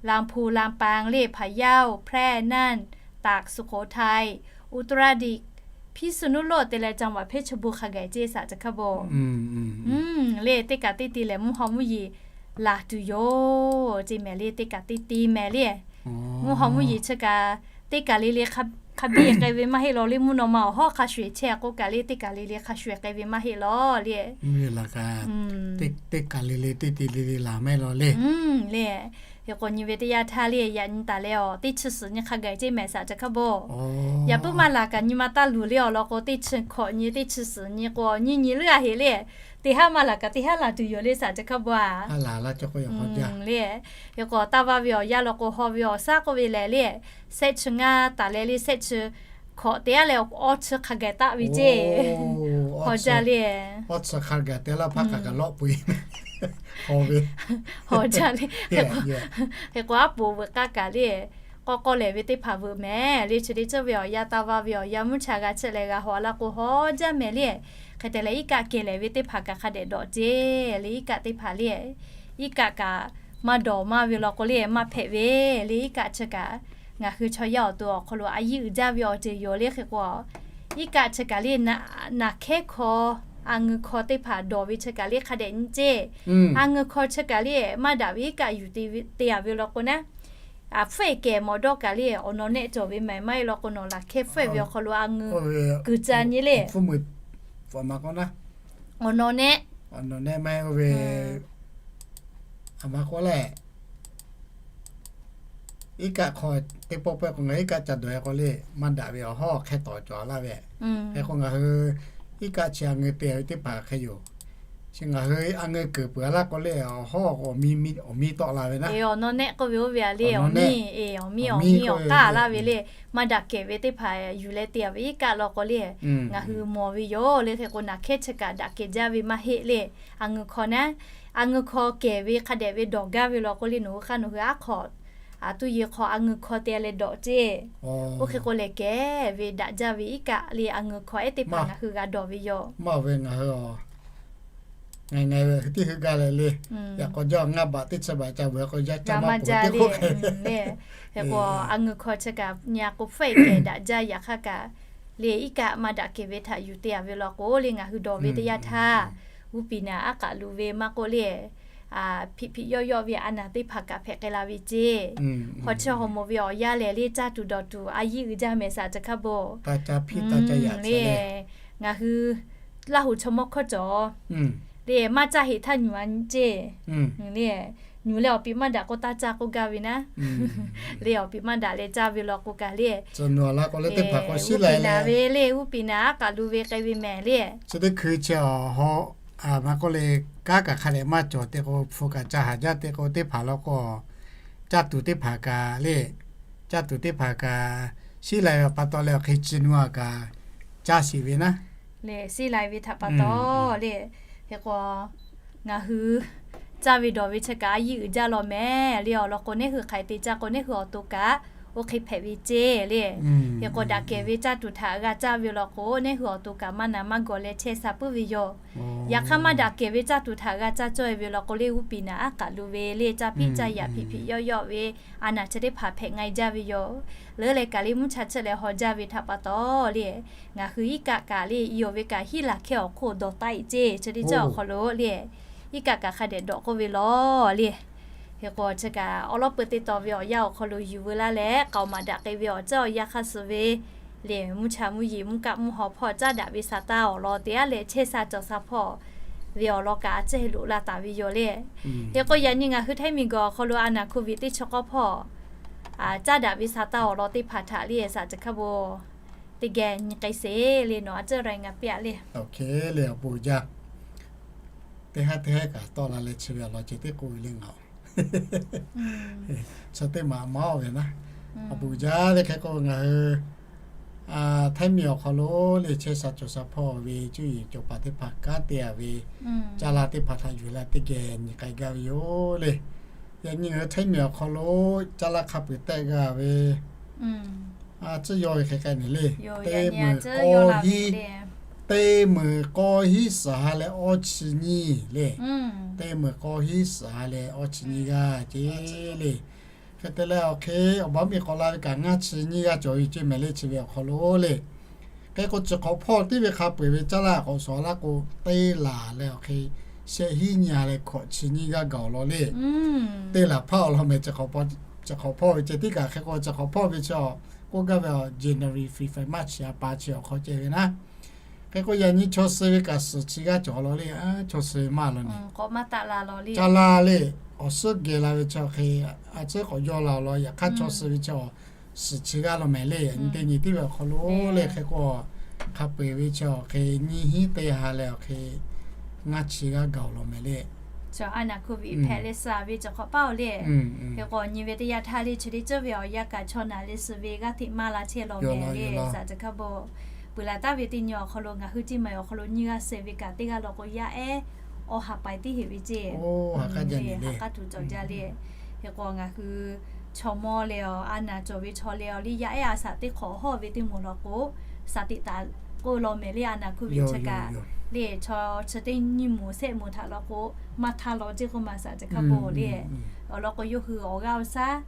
ลำพูน, ลำปาง le, พะเยา, แพร่, น่าน, ตาก, สุโขทัย, อุตรดิตถ์, พิษณุโลก te leh จังหวัดเพชรบูรณ์ hk'a gaˬ ceˇ saˍ caˬ hkaˇ bon. Le teˇ kaꞈ teˇ te lehˬ mvuhˇ haw mvuhˇ yeˬ laˬ tuˬ yoˬ ceˇ mehˍ le. Teˇ kaꞈ teˇ te mehˍ le. Mvuhˇ haw mvuhˇ yeˬ chi kaꞈ teˇ kaˬ le le hk'a biˇ k'ai ve maˇ heˆ law le. Mvuhˇ naw ma awˬ hawˉ hk'a shuˍ eˬ chehˇ k'oˆ kaꞈ le, teˇ kaˬ le le hk'a shuˍ eˬ k'ai ve maˇ heˆ law le. Teˇ kaˬ le le teˇ te le le laˬ maˇ heˆ law le. Le, hk'e k'o nyi ve teˇ yanˇ htaˇ le, yaꞈ nyi taˍ leh awˬ teˇ chi suhˍ nyi hk'a gaˬ ceˇ mehˍ saˍ caˬ hkaˇ bon. Yaꞈ puiˉ maˇ laˬ kaꞈ nyi ma taˇ luˬ le awˬ lawn k'o, teˇ chi hkawꞈ nyi teˇ chi suhˍ nyi k'o nyi nyi leuˉ a heꞈ le. Teˇ haˉ maˇ laˬ kaꞈ teˇ haˉ laˬ tuˬ yoˬ le saˍ caˬ hkaˇ bon a. Le, hk'e k'o taˇ vaˇ ve awˬ yanˇ law k'o haw ve awˬ shaˉ k'oˆ ve lehˬ le, shehˆ chi ngaˇ taˍ leh le, shehˆ chi hkawꞈ te a leh awˇ chi hk'a gaˬ taˆ ve ceˇ. Haw jaˇ le. Awˇ chi hk'a gaˬ te laˇ hpaˇ kaꞈ kaꞈ lawˆ pui haw ve. Haw jaˇ le. Hk'e k'o aˉ poˍ veuꞈ k'aˇ kaꞈ le, k'awˇ k'awˇ lehˬ ve teˇ hpaˍ veuꞈ mehˍ le. Chi teˇ ceuˬ ve awˬ yanˇ taˇ vaˇ ve awˬ yanˇ mvuhˇ cha g'a chehˇ leh g'a haw laˇ k'o haw jaˇ mehˍ le. Hk'e te leh iˉ kaˆ kehˬ lehˬ ve teˇ hpaˍ kaꞈ hk'a dehꞈ dawꞈ ceˇ le. Iˉ kaˆ teˇ hpaˍ le, iˉ kaˆ kaꞈ maˇ dawˬ maˇ ve law k'o le maˇ hpehꞈ ve le. Iˉ kaˆ chi kaꞈ ngaˬ hui chaw yaˇ awˬ to awˬ hk'aw lo a yiˇ uiˍ jaˇ ve awˬ ceuˬ yoˬ le. Hk'e k'o iˉ kaˆ chi kaꞈ le naˍ hkehˉ hkaw, a ngeu hkaw teˇ hpaˍ dawˬ ve chi kaꞈ le hk'a dehꞈ nyi ceˇ. A ngeu hkaw chi kaꞈ le maˇ daꞈ ve iˉ kaˆ yuˬ te te a ve law k'o naˉ, a hpfuhˆ eˬ kehˬ mawˬ dawˇ kaꞈ le awˬ naw nehˆ cawˬ ve mehˍ. Maˇ heˆ law k'o nawˬ laˬ hkehˇ hpfuhˆ ve awˬ hk'aw lo a ngeu kuiˬ ca nyi le. Awˬ naw nehˆ, awˬ naw nehˆ maˇ heˆ oˇ ve a ma k'oˆ leh, iˉ kaˆ hk'aw teˇ pawˆ pawehˇ k'o ngaˬ iˉ kaˆ ca dawˬ e k'o le maˇ daꞈ ve awˬ hawˉ hk'e tawˍ cawˬ laˇ ve. Hk'e k'o ngaˬ hui iˉ kaˆ chi a ngeu te ve teˇ hpaˍ hk'e yoˬ. Chi ngaˬ hui a ngeu kuiˬ peuˬ a laˇ k'o le awˬ hawˉ awˬ miˇ tawˆ la ve naˉ. Awˬ naw nehˆ k'oˆ ve oˇ ve a le, awˬ miˇ, awˬ miˇ awˬ miˇ awˬ k'aˇ laˇ ve le. Maˇ daꞈ kehˬ ve teˇ hpaˍ yuˬ leh te a ve iˉ kaˆ law k'o le, ngaˬ hui mawˬ ve yoˬ le. Hk'e k'o naˍ hkehˉ chi kaꞈ daꞈ kehˬ jaˇ ve maˇ heˆ le. A ngeu hkaw naˉ, a ngeu hkaw kehˬ ve hk'a dehꞈ ve dawˬ gaˇ ve law k'o le nawˬ hui hk'aˇ nawˬ hui aˉ hk'awꞈ A tuˇ yeˬ hk'aw a ngeuˍ hkaw te leh dawꞈ ceˇ. Oˇ hk'e k'o lehˬ kehˬ ve daꞈ jaˇ ve iˉ kaˆ le a ngeuˍ hk'aw ehˉ teˇ hpaˍ ngaˬ hui g'a dawˬ ve yoˬ. Maˇ ve ngaˬ hui a ngaˬ ngaˬ ve hui tiˉ hui gaˇ leh le. Yaꞈ k'aw jaˇ ngaˇ baꞈ teˇ chi baꞈ ca veuˬ k'o yaˇ caˇ maˇ maˇ jaˇ le. Hk'e k'o a ngeuˍ hk'aw chi kaꞈ nyi a k'o faiˇ kehˬ daꞈ jaˇ yaꞈ hk'aˇ kaꞈ le iˉ kaˆ maˇ daꞈ kehˬ ve htaꞈ yuˬ te a ve law k'o le ngaˬ hui dawˬ ve teˇ yanˇ htaˇ g'uˇ piˍ naˍ aˉ k'aꞈ luˬ ve maˇ k'oˆ le, hpiꞈ hpiꞈ yawˆ yawˆ ve a naˍ teˇ hpaˍ kaꞈ hpehꞈ k'ai la ve ceˇ. Hk'aw chi haw mawˬ ve awˬ yanˇ lehˬ le caˇ tuˬ dawˬ tuˬ a yiˇ uiˍ jaˇ mehˍ saꞈ chi hk'a bon le. Ngaˬ hui Laˇ huˍ chaw mawˇ hkawˇ cawˬ le maˇ caˇ heꞈ htaˇ nyuˬ a nyi ceˇ le. Nyuˬ leh awˬ piˍ maˇ daꞈ k'o taˇ caˇ k'oˆ gaˇ ve naˉ le awˬ piˍ maˇ daꞈ leh caˇ ve law k'o kaꞈ le, g'uˇ piˍ naˍ ve le g'uˇ piˍ naˍ aˉ k'aꞈ luˬ ve k'ai ve mehˍ le. Chi teˇ hkui chi a haw maˇ k'oˆ le, kanˉ kaꞈ hk'a dehꞈ maˇ cawˬ te k'o hpu kaꞈ ca haˍ jaˇ te k'o teˇ hpaˍ law k'o, caˇ tuˬ teˇ hpaˍ kaꞈ le, caˇ tuˬ teˇ hpaˍ kaꞈ shiˉ lai ve pa taw leh awˬ hk'e chi nu a kaꞈ caˇ sheˍ ve naˉ le shiˉ lai ve htaꞈ pa taw le. Hk'e k'o ngaˬ hui caˇ ve dawˬ ve chi kaꞈ a yiˇ uiˍ jaˇ law mehˍ le. Awˬ lawn k'o neˇ hui hk'aˬ hk'e te caˇ k'o neˇ hui awˬ to kaꞈ oˇ hk'e hpehꞈ ve ceˇ le. Hk'e k'o daꞈ kehˬ ve caˇ tuˬ htaꞈ g'a caˇ ve law k'o neˇ hui awˬ to kaꞈ maˇ na maˇ gawˬ leh chehˇ sha puiˉ ve yoˬ. Yaꞈ hk'aˇ maˇ daꞈ kehˬ ve caˇ tuˬ htaꞈ g'a caˇ cawˇ e ve law k'o le g'uˇ piˍ naˍ aˉ k'aꞈ luˬ ve le caˇ piˇ caˇ yaꞈ hpiꞈ hpiꞈ yawˆ yawˆ ve a naˍ chi teˇ hpaˍ hpehꞈ nga e jaˇ ve yoˬ. Leuˉ leh kaꞈ le mvuhˇ cha chehˇ leh haw jaˇ ve htaꞈ pa taw le ngaˬ hui iˉ kaˆ kaꞈ le i awˬ ve kaꞈ hiˉ laˬ hkehˇ awˬ hk'oˆ dawˬ taˆ e ceˇ. Chi teˇ ceuˬ awˬ hk'aw lo le iˉ kaˆ kaꞈ hk'a dehꞈ dawˬ k'oˆ ve law le. Hk'e k'o chi kaꞈ awˉ lawˉ peu teˇ taw ve awˬ yanˇ awˬ hk'aw lo yuˬ veu laˇ leh k'aoˍ maˍ daꞈ k'ai ve awˬ ceuˬ awˬ yanˇ hk'aˇ suh ve le mvuhˇ cha mvuhˇ yeˬ mvuhˇ kaˆ mvuhˇ haw hpawˇ caˇ daꞈ ve sa taˇ awˬ lawn te aˉ leh chehˇ sha cawˬ sha hpawˇ ve awˬ lawn kaꞈ a ciˉ loꞈ la taˍ ve yoˬ le. Hk'e k'o yaꞈ nyi ngaˬ hui Htaiˇ miˬ guiˬ awˬ hk'aw lo a naˍ hkuˇ viꞈ teˇ chi k'awˇ hpawˇ caˇ daꞈ ve sa taˇ awˬ lawn teˇ hpaˍ htaꞈ le saꞈ chi hk'a bon teˇ geh nyi k'ai sheˍ le nawˬ a ciˉ ra ngaˬ piˇ a le. Awˬ hk'e le awˬ bon jaˇ. Teˇ haˉ teˇ haˉ kaꞈ tawˆ la leh chi ve awˬ lawn ceh teˇ k'oˆ ve le ngaˬ a chi teˇ maꞈ maˇ oˇ ve naˉ. Awˬ bon jaˇ le hk'e k'o ngaˬ hui Htaiˇ miˬ awˬ hk'aw lo le chehˇ sha cawˬ sha hpawˇ ve cuˇ yiˍ cawˬ paˍ teˇ hpaˍ kanˉ te a ve caˇ la teˇ hpaˍ htaꞈ yuˬ leh teˇ geh nyi k'ai gaˇ ve yoˬ le. Yaꞈ nyi ngaˬ hui Htaiˇ miˬ awˬ hk'aw lo caˇ la hk'a peu-eˬ tehˆ g'a ve a ciˉ yawˇ ve hk'e k'ai nyi le. Teˇ meunˍ k'awˇ hiˉ, teˇ meunˍ k'awˇ hiˉ suhˍ ha leh awˇ chi nyiˇ le. Teˇ meunˍ k'awˇ hiˉ suhˍ ha leh awˇ chi nyiˇ g'aˇ ceˇ le. Hk'e te leh awˬ hk'e awˬ baˬ miˬ k'awꞈ la ve kaꞈ ngaˇ chi nyiˇ g'aˇ cawˬ ve ceˇ mehˍ le chi ve awˬ hk'aw lo le. Hk'e k'o chi hk'awꞈ hpawˇ teˇ ve hk'a peu-eˬ ve caˇ la k'awꞈ shawˍ laˇ k'o teˇ laˬ leh awˬ hk'e shehˆ hiˉ nyi ha leh hkawꞈ chi nyiˇ g'aˇ gaˬ awˬ lawn le. Teˇ laˬ hpaˇ awˬ lawn mehˍ chi hk'awꞈ hpawˇ ve ceh tiˉ kaꞈ hk'e k'o chi hk'awꞈ hpawˇ ve chi k'oˆ gaˇ ve a January, February, March a pa chi awˬ hk'aw ceh ve naˉ. Hk'e k'o yaꞈ nyi chaw suh ve kaꞈ suhˍ chi g'aˇ cawˬ law le. Chaw suh ve maˇ law nyi caˇ la le. Awˬ suhˉ geh la ve chi awˬ hk'e a ciˉ k'awꞈ yawˇ la awˬ lawn yaꞈ hk'aˇ chaw suh ve chi suhˍ chi g'aˇ law mehˍ le. Yaꞈ nyi teˇ nyi tiˉ ve awˬ hk'aw lo le hk'e k'o hk'a peu-eˬ ve chi awˬ hk'e nyiˇ hiˉ teˇ ha leh awˬ hk'e ngaˇ chi g'aˇ gaˬ awˬ lawn mehˍ le. Chaw a naˍ hkuˇ viꞈ hpehꞈ leh suh ve chi hk'awꞈ paˉ oˬ le. Hk'e k'o nyi ve teˇ yanˇ htaˇ le chi teˇ ceuˬ ve awˬ yanˇ kaꞈ chaw naˍ leh suh ve g'aˇ hteꞈ maˇ la chehˇ law mehˍ le. Saˍ chi hk'a bon peuˬ laˬ taˍ ve teˇ nyi awˬ hk'aw lo ngaˬ hui tiˇ ma awˬ hk'aw lo nyiˇ g'aˇ suh ve kaꞈ teˇ g'aˇ law k'o yaˇ ehˉ awˬ ha pai teˇ heˍ ve ceˇ. Haꞈ k'aˉ tuˬ cawˬ jaˇ le. Hk'e k'o ngaˬ hui chaw mawˇ leh a naˍ cawˬ ve chaw leh awˬ liˇ yaˇ ehˉ a shaꞈ teˇ hk'awꞈ hawˇ ve teˇ moˍ law k'o shaˍ tiꞈ taˍ k'oˆ law mehˍ le. A naˍ hkuˇ viꞈ chi kaꞈ le chaw chi teˇ nyi moˍ shehˆ moˍ htaꞈ law k'o maˇ htaˇ law ceˇ k'oˆ ma saˍ chi hk'a bon le. Awˬ lawn k'o yawˇ hui awˬ g'aˇ awˬ shaˉ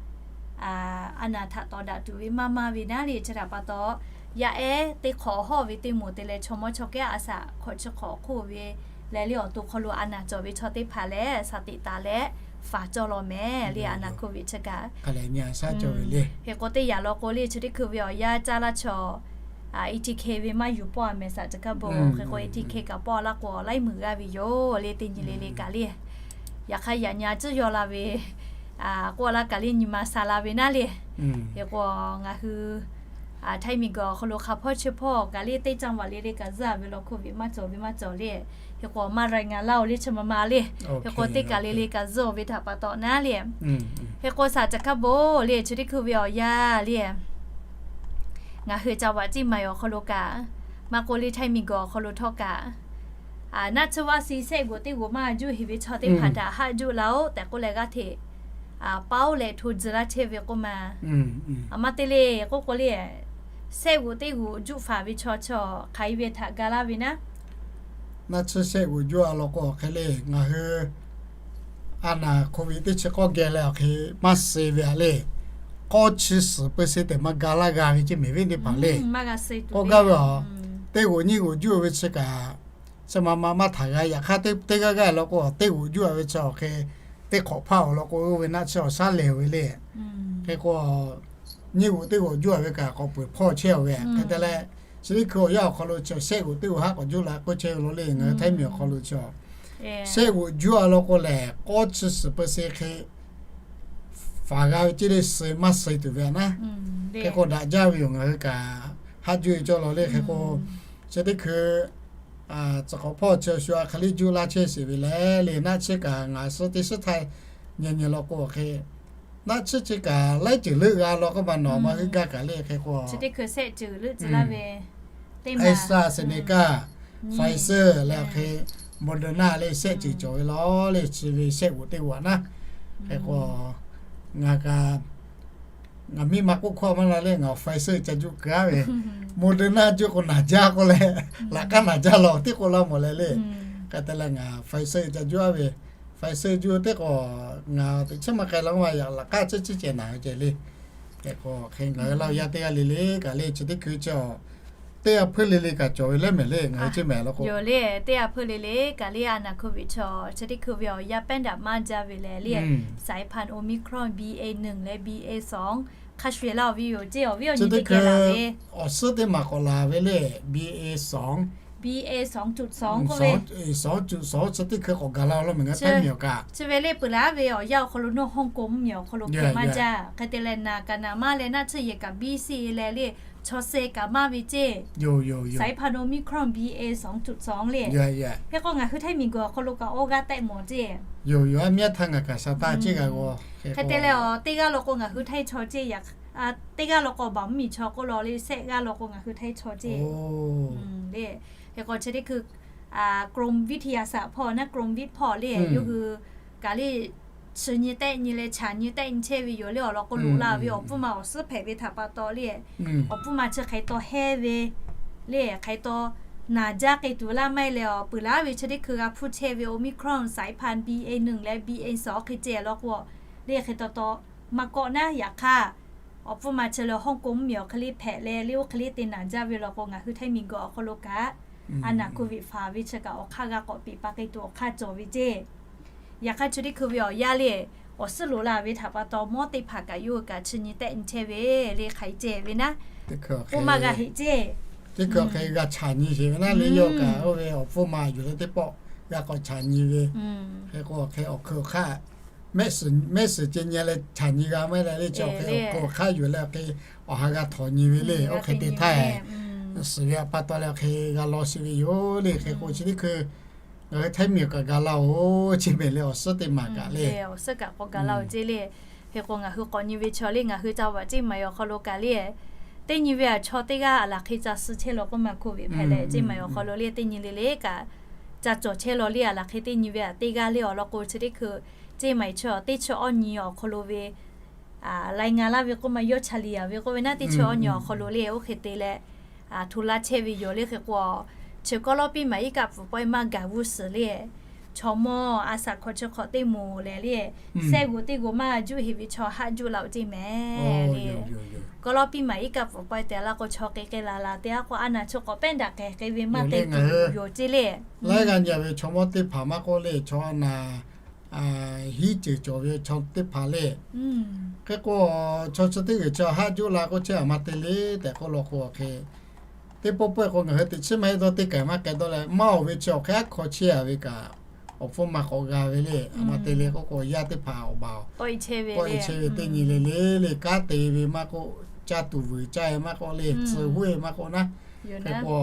a naˍ htaꞈ tawˍ daꞈ tuˬ ve maˇ maˇ ve naˉ le chi htaꞈ pa taw yaˇ ehˉ teˇ hk'awꞈ hawˇ ve teˇ moˍ te leh chaw mawˇ chaw kehˉ a shaꞈ hk'awꞈ chi hk'awꞈ hk'oˆ ve leh le awˬ to hk'aw lo a naˍ cawˬ ve chaw teˇ hpaˍ lehˬ shaˍ tiꞈ taˍ leh faˍ cawˇ law mehˍ le. A naˍ hkuˇ viꞈ chi kaꞈ hk'e k'o teˇ yaꞈ law k'o le chi teˇ hkui ve awˬ yanˇ caˇ laˇ chaw ATK ve maˇ yuˬ pawˆ a mehˍ saˍ chi hk'a bon. Hk'e k'o ATK kaꞈ pawˆ laˇ k'o laiˉ meunˍ g'aˇ ve yoˬ le teˇ nyi le le kaꞈ le. Yaꞈ hk'aˇ yaꞈ nyi a ciˉ yawˇ la ve k'oˆ laˇ kaꞈ le nyi ma sha la ve naˉ le. Hk'e k'o ngaˬ hui Htaiˇ miˬ guiˬ awˬ hk'aw lo hk'a hpawˇ chi hpawˇ kaꞈ le teˇ caˇ vaꞈ le le kaꞈ zuhˇ a ve law hkuˇ viꞈ maˇ cawˬ ve maˇ cawˬ le. Hk'e k'o maˇ ra ngaˬ laˇ oˬ le chi ma ma le. Hk'e k'o teˇ kaˬ le le kaꞈ zuhˇ oˬ ve htaꞈ pa taw naˉ le. Hk'e k'o shaˍ chi hk'a bon le chi teˇ hkui ve awˬ yanˇ le ngaˬ hui caˇ vaꞈ ciˇ ma awˬ hk'aw lo kaꞈ maˇ k'oˆ le Htaiˇ miˬ guiˬ awˬ hk'aw lo htawˇ kaꞈ naˆ tsuhˇ vaˆ si shehˆ g'oꞈ teˇ g'oꞈ maˇ juˆ heˍ ve chaw teˇ hpaˍ htaꞈ haˆ juˆ la oˬ tehꞈ k'oˆ leh g'aˇ hteꞈ paoˉ leh hto tcuh laˇ chehˇ ve k'oˆ ma. Aˬ ma te le k'oˆ k'o le, shehˆ g'uꞈ teˇ g'uꞈ juˆ faˍ ve chaw chi hk'aˬ hk'e ve htaꞈ ga laˇ ve naˉ, naˆ tsuhˇ shehˆ g'uꞈ juˆ a law k'o hk'e le, ngaˬ hui a naˍ hk'oˆ ve teˇ chi k'awˇ geh leh awˬ hk'e maˇ suh ve a le, k'awˇ chi suhˍ peuˬ se tehꞈ maˇ ga laˇ g'a ve ceˇ mehˍ ve teˇ hpaˍ le. K'oˆ gaˇ ve a, teˇ g'uꞈ nyiˇ g'uꞈ juˆ ve chi kaꞈ, chi ma ma maˇ htaꞈ g'a. Yaꞈ hk'aˇ teˇ g'aˇ g'aˇ law k'o, teˇ g'uꞈ juˆ a ve chi awˬ hk'e teˇ hk'awꞈ hpaˇ awˬ lawn k'o, oˇ ve naˆ tsuhˇ awˬ shaˉ lehˬ ve le. Hk'e k'o, nyiˇ g'uꞈ teˇ g'uꞈ juˆ a ve kaꞈ k'awꞈ peuˬ hpawˇ chehˇ ve hk'e te leh, chi teˇ hkui awˬ yanˇ awˬ hk'aw lo chi shehˆ g'uꞈ teˇ g'uꞈ haˉ k'awꞈ juˆ la k'oˆ chehˇ ve lo le, ngaˬ hui Htaiˇ miˬ awˬ hk'aw lo chi shehˆ g'uꞈ juˆ a law k'o lehˬ, k'awˇ chi suhˍ peuˬ se hk'e faˍ g'a ve ceˇ le, suh maˇ suh tuˬ ve a naˉ. Hk'e k'o daꞈ jaˇ ve yoˬ, ngaˬ hui kaꞈ haˉ juˆ e cawˇ law le. Hk'e k'o, chi teˇ hkui tcuh k'awꞈ hpawˇ chi shu a hk'e le juˆ laˇ chehˇ sheˍ ve le le, naˆ tsuhˇ kaꞈ ngaˬ suh teˇ suhˉ htaˇ nyi nyi law k'o hk'e, naˆ tsuhˇ chi kaꞈ laiˉ ceuˬ leuˆ g'a law k'oˆ ma nawˬ ma hui gaˇ kaꞈ le. Hk'e k'o AstraZeneca, Pfizer leh awˬ hk'e Moderna le shehˆ ceuˬ cawˬ ve law le, chi ve shehˆ g'uꞈ teˇ g'uꞈ a naˉ. Hk'e k'o, ngaˬ kaꞈ ngaˬ miˇ ma k'oˆ hkawˇ maˇ la le, ngaˬ Pfizer ca juˆ keu a ve, Moderna juˆ k'o naˬ jaˇ k'oˆ leh, laꞈ k'aˉ naˬ jaˇ law tiˉ k'oˆ laˇ mawˬ leh le. Hk'e te leh ngaˬ Pfizer ca juˆ a ve, Pfizer juˆ teˇ k'o, ngaˬ teꞈ chiˉ maˇ k'ai laˇ k'oˆ ma, yaꞈ laꞈ k'aˉ chiˉ chiˉ ceh naˬ ve ceh le. Hk'e k'o hk'e ngaˬ hui Laˇ huˍ yaˇ teˇ g'aˇ le le kaꞈ le, chi teˇ hkui chi teˇ g'aˇ hpuiˇ le le kaꞈ cawˬ ve leh mehˍ le, ngaˬ hui ceˇ mehˍ law k'o, yoˬ le, teˇ g'aˇ hpuiˇ le le kaꞈ le a naˍ hkui ve chaw chi teˇ hkui ve awˬ yanˇ pehˉ daꞈ maˇ jaˇ ve leh le, saiˍ hpanˍ Omicron B A หนึ่ง leh B A สอง hk'a shuˍ laˇ awˬ ve yoˬ ceˇ, awˬ viˉ awˬ nyi teˇ geh laˬ ve awˬ suhˉ teˇ maˬ k'awꞈ laˬ ve le, B A สอง, B A สองจุดสอง k'oˆ ve สองจุดสอง chi teˇ hkui k'awꞈ gaˬ la law mehˍ ngaˬ Htaiˇ miˬ awˬ kaꞈ. Chi ve le peuˬ laˇ ve awˬ yanˇ awˬ hk'aw lo nawˬ Hong Kong mvuhˇ miˬ awˬ hk'aw lo hpehꞈ maˇ jaˇ. Hk'e te leh naˬ kaꞈ naˬ maˇ leh naˆ tsuhˇ yehˬ kaꞈ biˇ siˆ leh le, chaw suh kaꞈ maˇ ve ceˇ. Saiˍ hpanˍ Omicron B A สองจุดสอง le. Hk'e k'o ngaˬ hui Htaiˇ miˬ guiˬ awˬ hk'aw lo kaꞈ awˇ g'aˇ tehˆ mawˬ ceˇ. Yoˬ yoˬ, a miˇ a htaˇ ngaˬ kaꞈ sha taˇ ceˇ g'a g'aw. Hk'e te leh awˬ teˇ g'aˇ law k'o ngaˬ hui Htaiˇ chaw ceˇ, teˇ g'aˇ law k'o baˬ mvuhˇ miˬ chaw k'oˆ law le, shehˆ g'aˇ law k'o ngaˬ hui Htaiˇ chaw ceˇ le. Hk'e k'o chi teˇ hkui กรมวิทยาศาสตร์ hpawˇ naˉ กรมวิทย์ hpawˇ le, yawˇ hui kaꞈ le chi nyi tehˆ nyi leh chaꞈ nyi tehˆ nyi chehˇ ve yoˬ le. Awˬ lawn k'o loꞈ la ve awˬ pfuhˇ ma awˬ suhˉ hpehꞈ ve htaꞈ pa taw le, awˬ pfuhˇ ma chi hk'e taw hehnˇ ve le, hk'e taw naˬ jaˇ k'ai tuˬ laˇ maˇ heˆ leh awˬ peuˬ laˇ ve chi teˇ hkui g'a hpuˇ chehˇ ve Omicron saiˍ hpanˍ B A หนึ่ง leh B A สอง hk'e ceh law k'o le, hk'e taw taw maˇ kawˆ naˉ. Yaꞈ hk'aˇ awˬ pfuhˇ ma chi leh Hong Kong mvuhˇ miˬ awˬ hk'e le hpehꞈ leh le, oˇ hk'e le te naˬ jaˇ ve law k'o ngaˬ hui Htaiˇ miˬ guiˬ awˬ hk'aw lo kaꞈ a naˍ hkui ve faˍ ve chi kaꞈ awˬ hk'aˇ g'a k'awꞈ peꞈ pa k'ai tuˬ awˬ hk'aˇ cawˬ ve ceˇ. Yaꞈ hk'aˇ chi teˇ hkui ve awˬ yanˇ le, awˬ suhˉ loꞈ la ve htaꞈ pa taw mawˇ teˇ hpaˍ kaꞈ yawˇ hui kaꞈ chi nyi tehˆ nyi chehˇ ve le, hk'ai ceh ve naˉ, oˇ maˇ g'a heꞈ ceˇ. Teˇ hkui hk'e g'a chaꞈ nyi sheˍ ve naˉ le, yawˇ kaꞈ oˇ ve awˬ hpfuhˇ ma yuˬ leh teˇ pawˆ g'a k'awꞈ chaꞈ nyi ve. Hk'e k'o hk'e awˬ hkui awˬ hk'aˇ mehˆ suhˍ ceh nyi leh chaꞈ nyi g'a maˇ heˆ leh le, chi awˬ hk'e awˬ hkui awˬ hk'aˇ yuˬ leh awˬ hk'e awˬ ha g'a htawnˍ nyi ve le, oˇ hk'e te htaˇ suhˍ ve pa taw leh awˬ hk'e g'a law sheˍ ve yoˬ le. Hk'e k'o chi teˇ hkui ngaˬ hui Htaiˇ miˬ awˬ kaꞈ ga laˇ oˬ, chi mehˍ leh awˬ suhˉ teˇ maˬ kaꞈ le, awˬ suhˉ kaꞈ k'awꞈ ga laˇ oˬ ceˇ le. Hk'e k'o ngaˬ hui k'awꞈ nyi ve chaw le, ngaˬ hui ca vaꞈ ceˇ maˍ awˬ hk'aw lo kaꞈ le, teˇ nyi ve a chaw teˇ g'aˇ a laˬ hk'e ca suh chehˇ law k'oˆ ma hk'oˆ ve hpehꞈ leh ceˇ maˍ awˬ hk'aw lo le, teˇ nyi le le kaꞈ ca cawˬ chehˇ law le. A laˬ hk'e teˇ nyi ve a teˇ g'aˇ le awˬ lawn k'o chi teˇ hkui ceˇ maˍ chaw teˇ chi awˇ nyi awˬ hk'aw lo ve lai nga laˇ ve k'oˆ ma, yawˇ chaꞈ liꞈ yaˍ ve k'oˆ ve naˉ, teˇ chi awˇ nyi awˬ hk'aw lo le oˇ hk'e te leh hto laˇ chehˇ ve yoˬ le. Hk'e k'o chi kawˇ lawˇ piˇ maˍ iˉ kaˆ pfuhˍ pawehˇ maˇ gaˬ g'uˇ suhˍ le, chaw mawˇ a shaꞈ hk'aw chi hk'awꞈ teˇ moˍ lehˬ le, shehˆ g'uꞈ teˇ g'uꞈ maˇ juˆ heˆ ve chaw haˆ juˆ la oˬ ceˇ mehˍ le. Kawˇ lawˇ piˇ maˍ iˉ kaˆ pfuhˍ pawehˇ te laˇ k'o chaw k'ai k'ai la la te a k'o a naˍ chi k'awꞈ pehˉ daꞈ k'ai k'ai ve maˇ te tuˬ yoˬ ceˇ le. Laiˉ g'aˇ nyi ve chaw mawˇ teˇ hpaˍ maˇ k'oˆ le, chaw a naˍ hiˉ ceuˬ cawˬ ve chaw teˇ hpaˍ le. Hk'e k'o chaw chi teˇ g'uiˬ chi haˆ juˆ la k'oˆ chehˇ a ma te le tehꞈ k'oˆ law k'o hk'e, teˇ pawˆ pawehˇ k'o ngaˬ hui teꞈ chiˉ maˇ heˆ dawˇ teˇ kaˬ maˇ k'ai dawˇ leh maˇ oˬ ve chi awˬ hk'e aˉ hkaw chehˇ a ve kaꞈ awˬ hpfuhˇ ma k'awꞈ g'a ve le. A ma te le k'oˆ k'o yaˇ teˇ hpaˍ awˬ baˬ pawˆ e chehˇ ve teˇ nyi le le le, kanˉ te ve maˇ k'oˆ, caˇ tuˬ vuiˬ caˇ e maˇ k'oˆ le, tcuh huˉ e maˇ k'oˆ naˉ. Hk'e k'o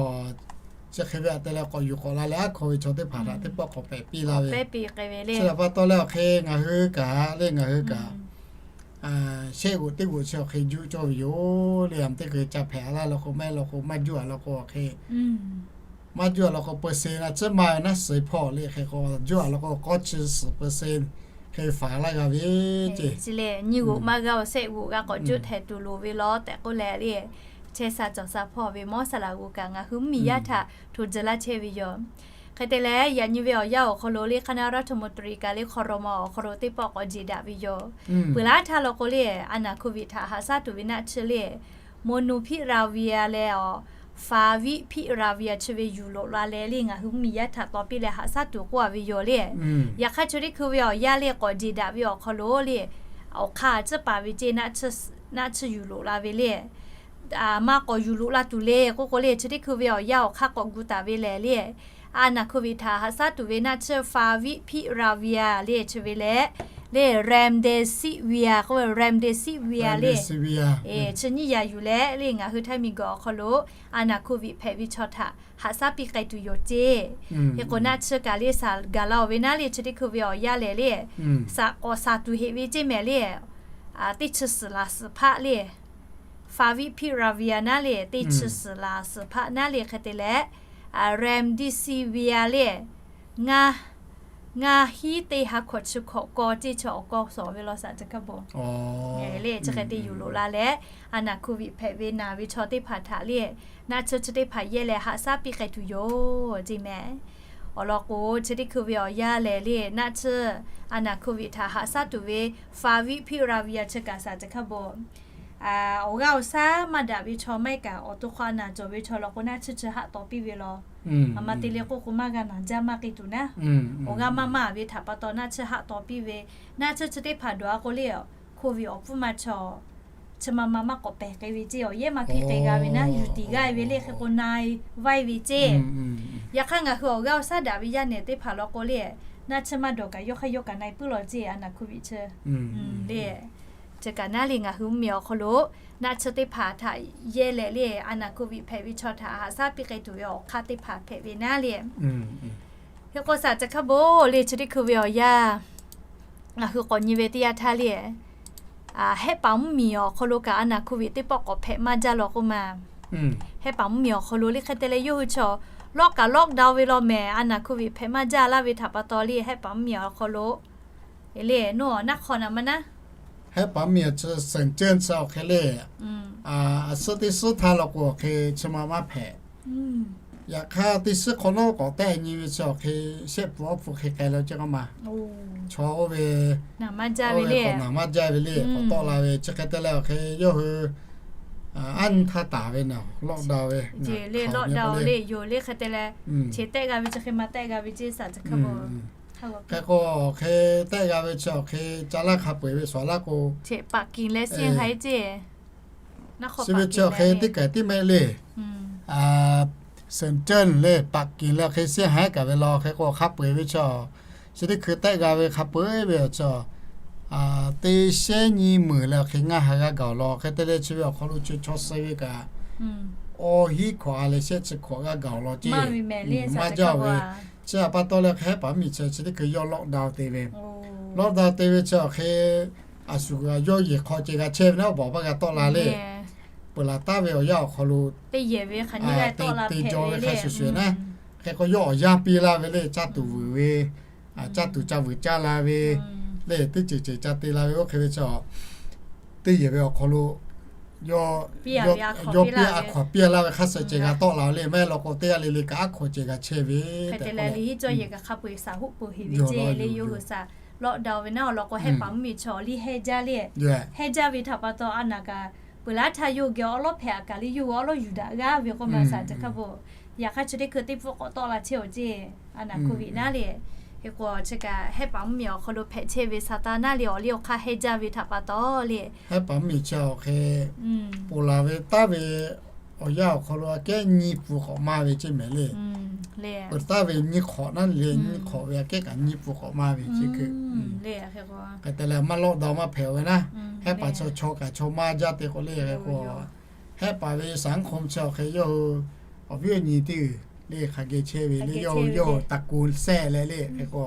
chi hk'e ve a te leh k'awꞈ yuˬ k'awꞈ la leh aˉ hkaw ve chaw teˇ hpaˍ htaꞈ teˇ pawˆ k'awꞈ pehꞈ piˇ la ve. Chi htaꞈ pa taw leh awˬ hk'e ngaˬ hui kaꞈ le, ngaˬ hui kaꞈ shehˆ g'uꞈ teˇ g'uꞈ chi awˬ hk'e juˆ cawˇ ve yoˬ le. A ma teˇ hk'e ca hpehꞈ a laˇ law k'o maˇ heˆ law k'o maˇ juˆ a law k'o awˬ hk'e maˇ juˆ a law k'o เปอร์เซ็นต์ a ciˉ maˇ ve naˉ suhˍ hpawˇ le. Hk'e k'o juˆ a law k'o k'awˇ chi suhˍ เปอร์เซ็นต์ hk'e faˍ laˇ g'a ve ceˇ. Chi lehˬ, nyiˇ g'oꞈ maˇ g'a awˬ sehˆ g'oꞈ g'a k'awꞈ coˇ htehꞈ tuˬ loˍ ve law tehꞈ k'oˆ leh le, chehˇ sha cawˬ sha hpawˇ ve mawˇ saˍ laꞈ g'oˍ kaꞈ ngaˬ hui mvuhˇmiˬ yaˇ htaꞈ hto dzuh laˇ chehˇ ve yoˬ. Hk'e te leh, yaꞈ nyi ve awˬ yanˇ awˬ hk'aw lo le คณะรัฐมนตรี kaꞈ le ครม. awˬ hk'aw lo teˇ pawˆ k'awꞈ jeˬ daꞈ ve yoˬ. Peuˬ laˇ htaˇ law k'o le, a naˬ โควิด htaꞈ haꞈ shaˉ tuˬ ve naˆ tsuhˇ le, Molnupiravir leh awˬ Favipiravir chi ve yuˬ loꞈ la leh le, ngaˬ hui mvuhˇmiˬ yaˇ htaꞈ taw piˇ leh haꞈ shaˉ tuˬ k'oˆ a ve yoˬ le. Yaꞈ hk'aˇ, chi teˇ hkui ve awˬ yanˇ le k'awꞈ jeˬ daꞈ ve awˬ hk'aw lo le, awˬ hk'aˇ tcuhˉ paˍ ve ceˇ, naˆ tsuhˇ yuˬ loꞈ la ve le. Maˇ k'awꞈ yuˬ loꞈ la tuˬ le k'oˆ k'o le, chi teˇ hkui ve awˬ yanˇ awˬ hk'aˇ k'awꞈ gu taˍ ve lehˬ le, a naˬ โควิด htaꞈ haꞈ shaˉ tuˬ ve naˆ tsuhˇ Favipiravir le chi ve leh, le Remdesivir k'oˆ ve, Remdesivir le, chi nyiˇ yaꞈ yuˬ leh le, ngaˬ hui Htaiˇ miˬguiˬ awˬ hk'aw lo a naˬ โควิด hpehꞈ ve chaw htaꞈ haꞈ shaˉ piˇ k'ai tuˬ yoˬ ceˇ. Hk'e k'o, naˆ tsuhˇ kaꞈ le saˍ gaˬ la oˬ ve naˉ le, chi teˇ hkui ve awˬ yanˇ lehˬ le, saˍ k'awꞈ saˍ tuˬ heꞈ ve ceˇ mehˍ le. Teˇ chi suhˍ laˬ suhˍ hpaˆ le, Favipiravir naˉ le, teˇ chi suhˍ laˬ suhˍ hpaˆ naˉ le, hk'e te leh, Remdesivir le, ngaˇ, ngaˇ hinˉ teˇ ha hkawꞈ chi hkawꞈ kawˇ ceˇ, chi awˬ kawˇ suhˍ ve law saˍ chi hk'a bon le, chi hk'e te yuˬ loꞈ la leh, a naˬ โควิด hpehꞈ ve naˬ ve chaw teˇ hpaˍ htaꞈ le, naˆ tsuhˇ chi teˇ hpaˍ yehˇ leh haꞈ shaˉ piˇ k'ai tuˬ yoˬ ceˇ mehˍ. Awˬ lawn k'o, chi teˇ hkui ve awˬ yanˇ lehˬ le, naˆ tsuhˇ a naˬ โควิด htaꞈ haꞈ shaˉ tuˬ ve Favipiravir chi kaꞈ saˍ chi hk'a bon, awˬ g'aˇ awˬ shaˉ maˇ daꞈ ve chaw maˇ heˆ kaꞈ, awˬ to hk'aw a naˬ cawˬ ve chaw law k'o, naˆ tsuhˇ chi haˆ taw piˇ ve law. Aˬ ma te le k'oˆ k'o, maˇ g'a naˬ jaˇ maˇ k'ai tuˬ naˉ, awˬ g'aˇ maˇ maˇ ve htaꞈ pa taw naˆ tsuhˇ haˆ taw piˇ ve, naˆ tsuhˇ chi teˇ hpaˍ dawˬ a k'o le, โควิด awˬ pfuhˇ ma chaw chi ma ma maˇ k'awꞈ pehˬ k'ai ve ceˇ, awˬ yehˉ maˇ piˇ k'ai g'a ve naˉ, yuˬ tiˍ g'aˇ ve le, hk'e k'o na-e vaiˇ ve ceˇ. Yaꞈ hk'aˇ, ngaˬ hui awˬ g'aˇ awˬ shaˉ daꞈ ve yaˇ nehˬ teˇ hpaˍ law k'o le, naˆ tsuhˇ maˇ dawˬ kaꞈ yawˇ hk'aˇ yawˇ kaꞈ na-e puiˉ law ceˇ, a naˬ โควิด chi le. Chi kaꞈ naˉ le, ngaˬ hui mvuhˇmiˬ awˬ hk'aw lo naˆ tsuhˇ teˇ hpaˍ htaꞈ yehˇ leh le, a naˬ โควิด hpehꞈ ve chaw htaꞈ haꞈ shaˉ piˇ k'ai tuˬ ve awˬ hk'aˇ teˇ hpaˍ hpehꞈ ve naˉ le. Hk'e k'o, saˍ chi hk'a bon le, chi teˇ hkui ve awˬ yanˇ ngaˬ hui k'awꞈ nyi ve teˇ yanˇ htaˇ le, Hehˆ paˍ mvuhˇmiˬ awˬ hk'aw lo kaꞈ a naˬ โควิด teˇ pawˆ k'awꞈ hpehꞈ maˇ jaˇ law k'oˆ ma. Hehˆ paˍ mvuhˇmiˬ awˬ hk'aw lo le hk'e te leh, yawˇ hui chaw lawˆ kaꞈ lockdown ve law mehˍ, a naˬ โควิด hpehꞈ maˇ jaˇ laˇ ve htaꞈ pa taw le, hehˆ paˍ mvuhˇmiˬ awˬ hk'aw lo le, naˉ hk'aw naˍ ma naˉ, hehˆ paˍ mvuhˇmiˬ chi เซินเจิ้น chi awˬ hk'e le, a suhˉ teˇ suhˉ htaˇ law k'o, awˬ hk'e chi ma maˇ hpehꞈ. Yaꞈ hk'aˇ, teˇ suhˉ hk'aw nawˉ k'awꞈ tehˆ nyi ve chi awˬ hk'e, shehˆ pfuhˍ awˉ pfuhˍ hk'e k'ai la ceˇ k'oˆ ma. Chaw oˇ ve, naˬ maˇ jaˇ ve le, k'awꞈ nawˬ maˇ jaˇ ve le, k'awꞈ tawˆ la ve chi hk'e te leh, awˬ hk'e yawˇ hui anˇ htaˇ taˍ ve naˬ lockdown ve, le lockdown le, yoˬ le hk'e te leh, chi tehˆ g'a ve chi hk'e ma tehˆ g'a ve ceˇ, saˍ chi hk'a bon. Hk'e k'o, awˬ hk'e tehˆ g'a ve chi awˬ hk'e ca laˇ hk'a peu-eˬ ve suhˍ laˇ k'o, paˍ kiˬ leh เซี่ยงไฮ้ ceˇ, chi ve chi awˬ hk'e teˇ kaˬ tiˉ mehˆ le, เซินเจิ้น le, paˍ kiˬ leh awˬ hk'e เซี่ยงไฮ้ kaꞈ ve law, hk'e k'o hk'a peu-eˬ ve chi, chi teˇ hkui tehˆ g'a ve hk'a peu-eˬ ve awˬ chi, teˇ shehnˉ nyi meunˍ leh awˬ hk'e ngaˇ ha g'a gaˬ awˬ lawn, hk'e te leh chi ve awˬ hk'aw lo chi chaw suh ve kaꞈ, awˬ hiˉ hkawꞈ a leh shehˆ chi hkawꞈ g'a gaˬ awˬ lawn ceˇ, maˇ jaˇ ve. Chi htaꞈ pa taw leh, hehˆ paˍ mvuhˇmiˬ chi chi teˇ hkui yawˇ lockdown te ve, lockdown te ve chi awˬ hk'e, a shu yawˇ yehˬ hk'aw ceh g'a chehˇ ve naˉ, awˬ baˬ maˇ g'a tawˆ la le. Peuˬ laˬ taˉ ve awˬ yanˇ awˬ hk'aw lo te jaw ve hk'a shuˍ shuˍ naˉ, hk'e k'o yawˇ awˬ yanˇ piˇ laˇ ve le, caˇ tuˬ vuiˬ ve, caˇ tuˬ ca vuiˬ caˇ la ve le, teˇ ceuˬ ceuˬ ca te la ve, oˇ hk'e ve chi teˇ yehˬ ve awˬ hk'aw lo yawˇ piˇ a hk'awꞈ piˇ laˇ ve hk'a shuˍ ceh g'a tawˆ la le. Maˇ heˆ law k'o, teˇ g'aˇ le le kaꞈ aˉ hk'awꞈ ceh g'a chehˇ ve tehꞈ k'oˆ leh, le yawˇ hui saˍ lockdown ve naˉ awˬ lawn k'o, hehˆ paˍ mvuhˇmiˬ chi awˬ liˇ hehnˇ jaˇ le, hehnˇ jaˇ ve htaꞈ pa taw, a naˬ kaꞈ peuˬ laˇ htaˇ yawˇ hui geh awˉ lawˉ hpehꞈ a kaꞈ le, yawˇ hui awˉ lawˉ yuˬ daꞈ g'aˇ ve k'oˆ ma, saˍ chi hk'a bon. Yaꞈ hk'aˇ, chi teˇ hkui teˇ pfuhˇ k'awꞈ tawˆ la chehˇ awˬ ceˇ, a naˬ โควิด naˉ le. Hk'e k'o, chi kaꞈ hehˆ paˍ mvuhˇmiˬ awˬ hk'aw lo hpehꞈ chehˇ ve saˍ taˍ naˉ le, awˬ liˇ awˬ hk'aˇ hehnˇ jaˇ ve htaꞈ pa taw le, hehˆ paˍ mvuhˇmiˬ chi awˬ hk'e ponˬ laˬ ve taˉ ve awˬ yanˇ awˬ hk'aw lo aꞈ kehˉ nyiˇ pfuhˍ k'awꞈ maˇ ve ceˇ mehˍ le. Peuˬ taˉ ve nyiˇ hk'awꞈ naˉ le, nyiˇ hk'awꞈ ve aꞈ kehˉ kaꞈ nyiˇ pfuhˍ k'awꞈ maˇ ve ceˇ hkui hk'e te leh, maˇ lockdown maˇ hpehꞈ ve naˉ, hehˆ paˍ chaw chaw kaꞈ chaw maˇ jaˇ te k'o le, hk'e k'o, hehˆ paˍ ve สังคม chi awˬ hk'e yawˇ hui awˬ viˉ awˬ nyi teˇ g'uiˬ le hk'a geh chehˇ ve le, yawˇ hui yawˇ hui ตระกูล sehˆ leh le, hk'e k'o,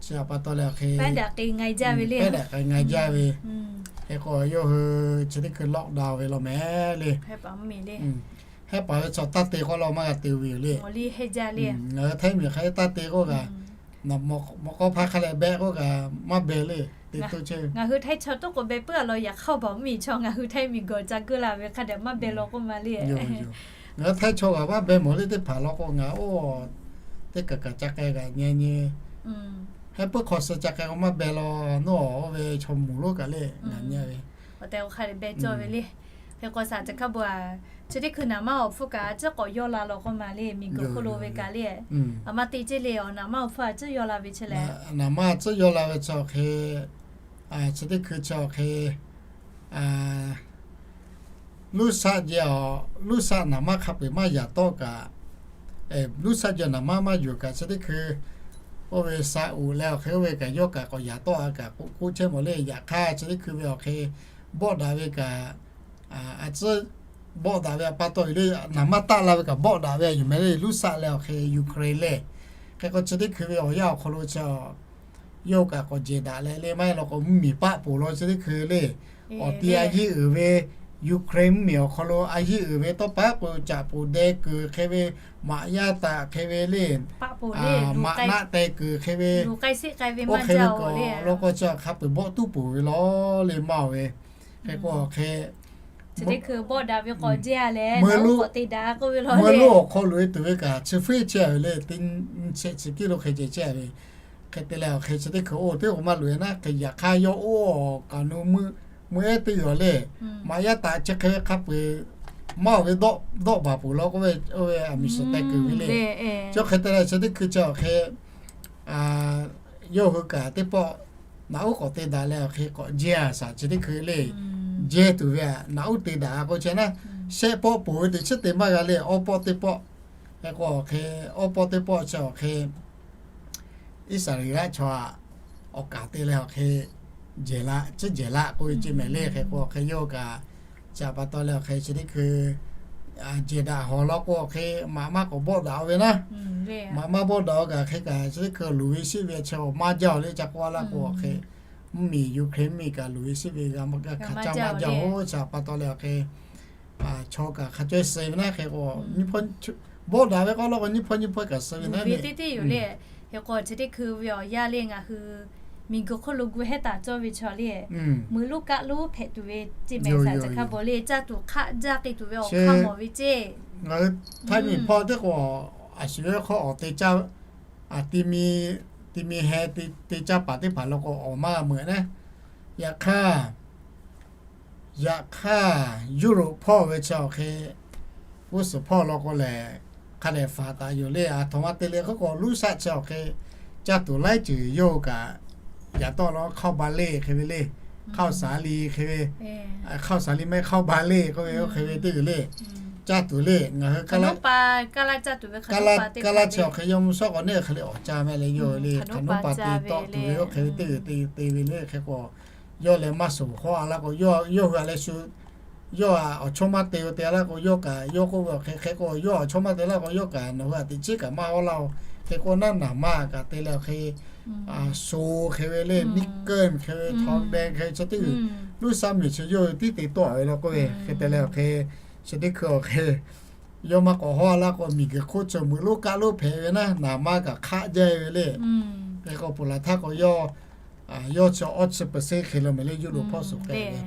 chi htaꞈ pa taw leh awˬ hk'e pehˉ daꞈ k'ai nga jaˇ ve le, pehˉ daꞈ k'ai nga jaˇ ve. Hk'e k'o, yawˇ hui chi teˇ hkui lockdown ve law mehˍ le. Hehˆ paˍ ve chaw taˇ te k'oˆ law maˇ g'a te ve yoˬ le. Ngaˬ hui Htaiˇ miˬ hk'aˬ hk'e taˇ te k'oˆ kaꞈ, Mawꞈ k'aw hpaˇ hk'a leh beh k'oˆ kaꞈ maˇ beh le. Te to chehˇ ve, ngaˬ hui Htaiˇ chaw toˉ k'o beh puiˉ a law, yaꞈ hk'aˇ baˬ mvuhˇmiˬ chaw ngaˬ hui Htaiˇ miˬguiˬ ca geuˆ la ve hk'a dehꞈ maˇ beh law k'oˆ ma le. Ngaˬ hui Htaiˇ chaw g'aꞈ maˇ beh mawˬ le. Teˇ hpaˍ law k'o ngaˬ oˇ teˇ kaˬ kaˬ ca k'ai g'aꞈ nyi nyi, heh puiˉ hk'aw suh ca k'ai k'o maˇ beh law, nawˬ oˇ ve chaw moˍ lonˉ kaꞈ le ngaˬ nyi ve, awˬ tehˬ awˬ hk'a leh beh cawˇ ve le. Hk'e k'o shaˍ ca hk'a beuꞈ a, chi teˇ hkui naˍ manˇ awˬ hpfuhˇ kaꞈ a ciˉ k'awꞈ yawˇ la law k'oˆ ma le, miˬguiˬ hk'oˆ lo ve kaꞈ le. A ma te ceˇ le, awˬ naˍ manˇ awˬ hpfuhˇ a ciˉ yawˇ la ve chi lehˬ, naˍ manˇ a ciˉ yawˇ la ve chi awˬ hk'e, chi teˇ hkui chi awˬ hk'e, Luˇsaˆ jehˬ, Luˇsaˆ naˍ manˇ hk'a peu-eˬ maˇ yaꞈ tawˆ kaꞈ, Luˇsaˆ jehˬ naˍ manˇ maˇ yuˬ kaꞈ chi teˇ hkui, oˇ ve Saˍ-uꞈ leh awˬ hk'e oˇ ve kaꞈ yawˇ kaꞈ k'awꞈ yaꞈ tawˆ a kaꞈ k'oˆ chehˇ mawˬ le. Yaꞈ hk'aˇ chi teˇ hkui ve awˬ hk'e bawˆ daꞈ ve kaꞈ, a ciˉ bawˆ daꞈ ve a pa taw yoˬ le. Naˍ manˇ taˆ la ve kaꞈ bawˆ daꞈ ve yoˬ mehˍ le. Luˇsaˆ leh awˬ hk'e Yuˇhkehˍ leh, hk'e k'o chi teˇ hkui ve awˬ yanˇ awˬ hk'aw lo chi yawˇ kaꞈ k'awꞈ jehˬ daꞈ leh le, maˇ heˆ law k'o mvuhˇmiˬ paˆ poˬ law chi teˇ hkui le. Awˬ ti a yiˇ uiˍ ve Yuˇhkehˍ mvuhˇmiˬ awˬ hk'aw lo a yiˇ uiˍ ve tawˇ paˉ k'o caꞈ poˬ deh kuiˬ hk'e ve, maꞈ yaˇ taꞈ hk'e ve le, maꞈ naˆ teh kuiˬ hk'e ve, oˇ hk'e ve k'awꞈ law k'o chi hk'a peu-eˬ bawˆ tuˉ poˬ ve law le maˇ oˬ ve. Hk'e k'o awˬ hk'e, meuˇ lonˉ awˬ hk'aw loꞈ e tuˬ ve kaꞈ chi fuiˉ chehˇ ve le, teˇ nyi shehˆ chi kiˉ lo hk'e ceh chehˇ ve. Hk'e te leh awˬ hk'e chi teˇ hkui oˇ teˇ k'o maˇ loꞈ e naˉ, hk'e yaꞈ hk'aˇ yawˇ oˇ awˬ kaꞈ nu meuˇ ehˉ teˇ g'aw le, maꞈ yaˇ taꞈ chi hk'e ve hk'a peu-eˬ maˇ oˬ ve dawˆ baˬ poˬ law k'oˆ ve, oˇ ve a miˍ suhˍ teh kuiˬ ve le. Chi hk'e te leh chi teˇ hkui chi awˬ hk'e yawˇ hui kaꞈ teˇ pawˆ naꞈ uˉ k'awꞈ te daꞈ leh awˬ hk'e k'awꞈ jehˇ a shaˍ chi teˇ hkui le. Jehˇ tuˬ ve a naꞈ uˉ te daꞈ a k'o chehˇ naˉ, shehˆ pawˆ poˬ ve teꞈ chiˉ te maˇ g'a le, awˇ pawˆ teˇ pawˆ. Hk'e k'o awˬ hk'e awˇ pawˆ teˇ pawˆ chi awˬ hk'e Iˉsaˍreˍlaˆ chaw aꞈ awˬ kaˍ te leh awˬ hk'e jehˬ la, ciˉ jehˬ la k'oˆ ve ce mehˍ le. Hk'e k'o awˬ hk'e yawˇ kaꞈ chi pa taw leh awˬ hk'e chi teˇ hkui jehˬ daꞈ hawˬ law k'o awˬ hk'e maꞈ maˇ k'awꞈ bawˆ daꞈ-o ve naˉ, maꞈ maˇ bawˆ daꞈ-o kaꞈ hk'e kaꞈ chi teˇ hkui luˬ ve shiˆ ve chi awˬ maˇ jaˇ-o le. Ca k'oˆ a laˇ k'o awˬ hk'e mvuhˇmiˬ Yuˇhkehˍ mvuhˇmiˬ kaꞈ luˬ ve shiˆ ve g'a hk'aˬ caˇ maˇ jaˇ-o. Chi pa taw leh awˬ hk'e chaw kaꞈ hk'a cawehˇ suh ve naˉ. Hk'e k'o bawˆ daꞈ ve k'o law k'o nyiˇ hpawˇ nyiˇ hpawˇ kaꞈ suh ve naˉ le. Hk'e k'o chi teˇ hkui ve awˬ yanˇ le ngaˬ hui miˬguiˬ hk'oˆ lo gu hehˉ taˍ cawˇ ve chaw le, meuꞈ lonˉ kaˆ lonˉ hpehꞈ tuˬ ve ce mehˍ shaˍ ca hk'a bawˬ le, caˇ tuˬ hk'aˆ jaˇ k'ai tuˬ ve awˬ hk'aˇ mawˬ ve ce. Ngaˬ hui Htaiˇ miˬ hpawˇ teˇ k'o a shu ve hk'aw awˬ te caˇ, ti mi heh te caˇ paˍ teˇ hpaˍ law k'o awˬ maˇ meuꞈ naˉ. Yaꞈ hk'aˇ, yaꞈ hk'aˇ Yuˇroꞈ hpawˇ ve chi awˬ hk'e g'uˇ suhˍ hpawˇ law k'o lehˬ hk'a dehꞈ faˍ taˍ yoˬ le. A htoꞈ ma te le k'oˆ k'o Luˇsaˆ chi awˬ hk'e caˇ tuˬ laiˉ ceuˬ yawˇ hui kaꞈ yaꞈ tawˆ la hk'aˇ ba le hk'e ve le. Hk'aˇ saˍ li hk'e ve, hk'aˇ saˍ li mehˆ hk'aˇ ba le k'oˆ ve oˇ hk'e ve teˇ g'uiˬ le. Caˇ tuˬ le ngaˬ hui kaˇ laˇ chi awˬ hk'e yawˇ mvuhˇ shawˉ k'awꞈ neˇ hk'e le awˬ caˇ mehˆ leh yawˇ hui le hk'aˬ naˉ pa te tawˆ tuˬ ve oˇ hk'e ve teˇ g'uiˬ te te ve le. Hk'e k'o yawˇ leh maˇ suˍ hawˉ a laˇ k'o yawˇ hui a leh shu yawˇ a awˬ chawˇ maˇ te-o te a laˇ k'o yawˇ kaꞈ yawˇ k'oˆ ve awˬ hk'e hk'e k'o yawˇ awˬ chawˇ maˇ te laˇ k'o yawˇ kaꞈ nawˬ hui a teꞈ chiˉ kaꞈ maˇ hawˉ laˇ-o. Hk'e k'o naˉ naˍ ma kaꞈ te leh awˬ hk'e sho hk'e ve le, niˆ keunˇ hk'e ve, htaw deh hk'e ve chi teˇ g'uiˬ Luˇsaˆ miˬ chi yawˇ hui tiˉ te tawˆ ve law k'oˆ ve hk'e te leh awˬ hk'e chi teˇ hkui awˬ hk'e yawˇ maˇ k'awꞈ hawˉ a laˇ k'o miˬguiˬ hk'oˆ chi meuꞈ lonˉ kaˆ lonˉ hpehꞈ ve naˉ, naˍ ma kaꞈ hk'aˆ jaˇ ve le. Hk'e k'o ponˬ laˬ htaˇ k'o yawˇ yawˇ chi awˇ chi percent hk'e lo mehˍ le Yuˇroꞈ hpawˇ suˍ k'ai ve.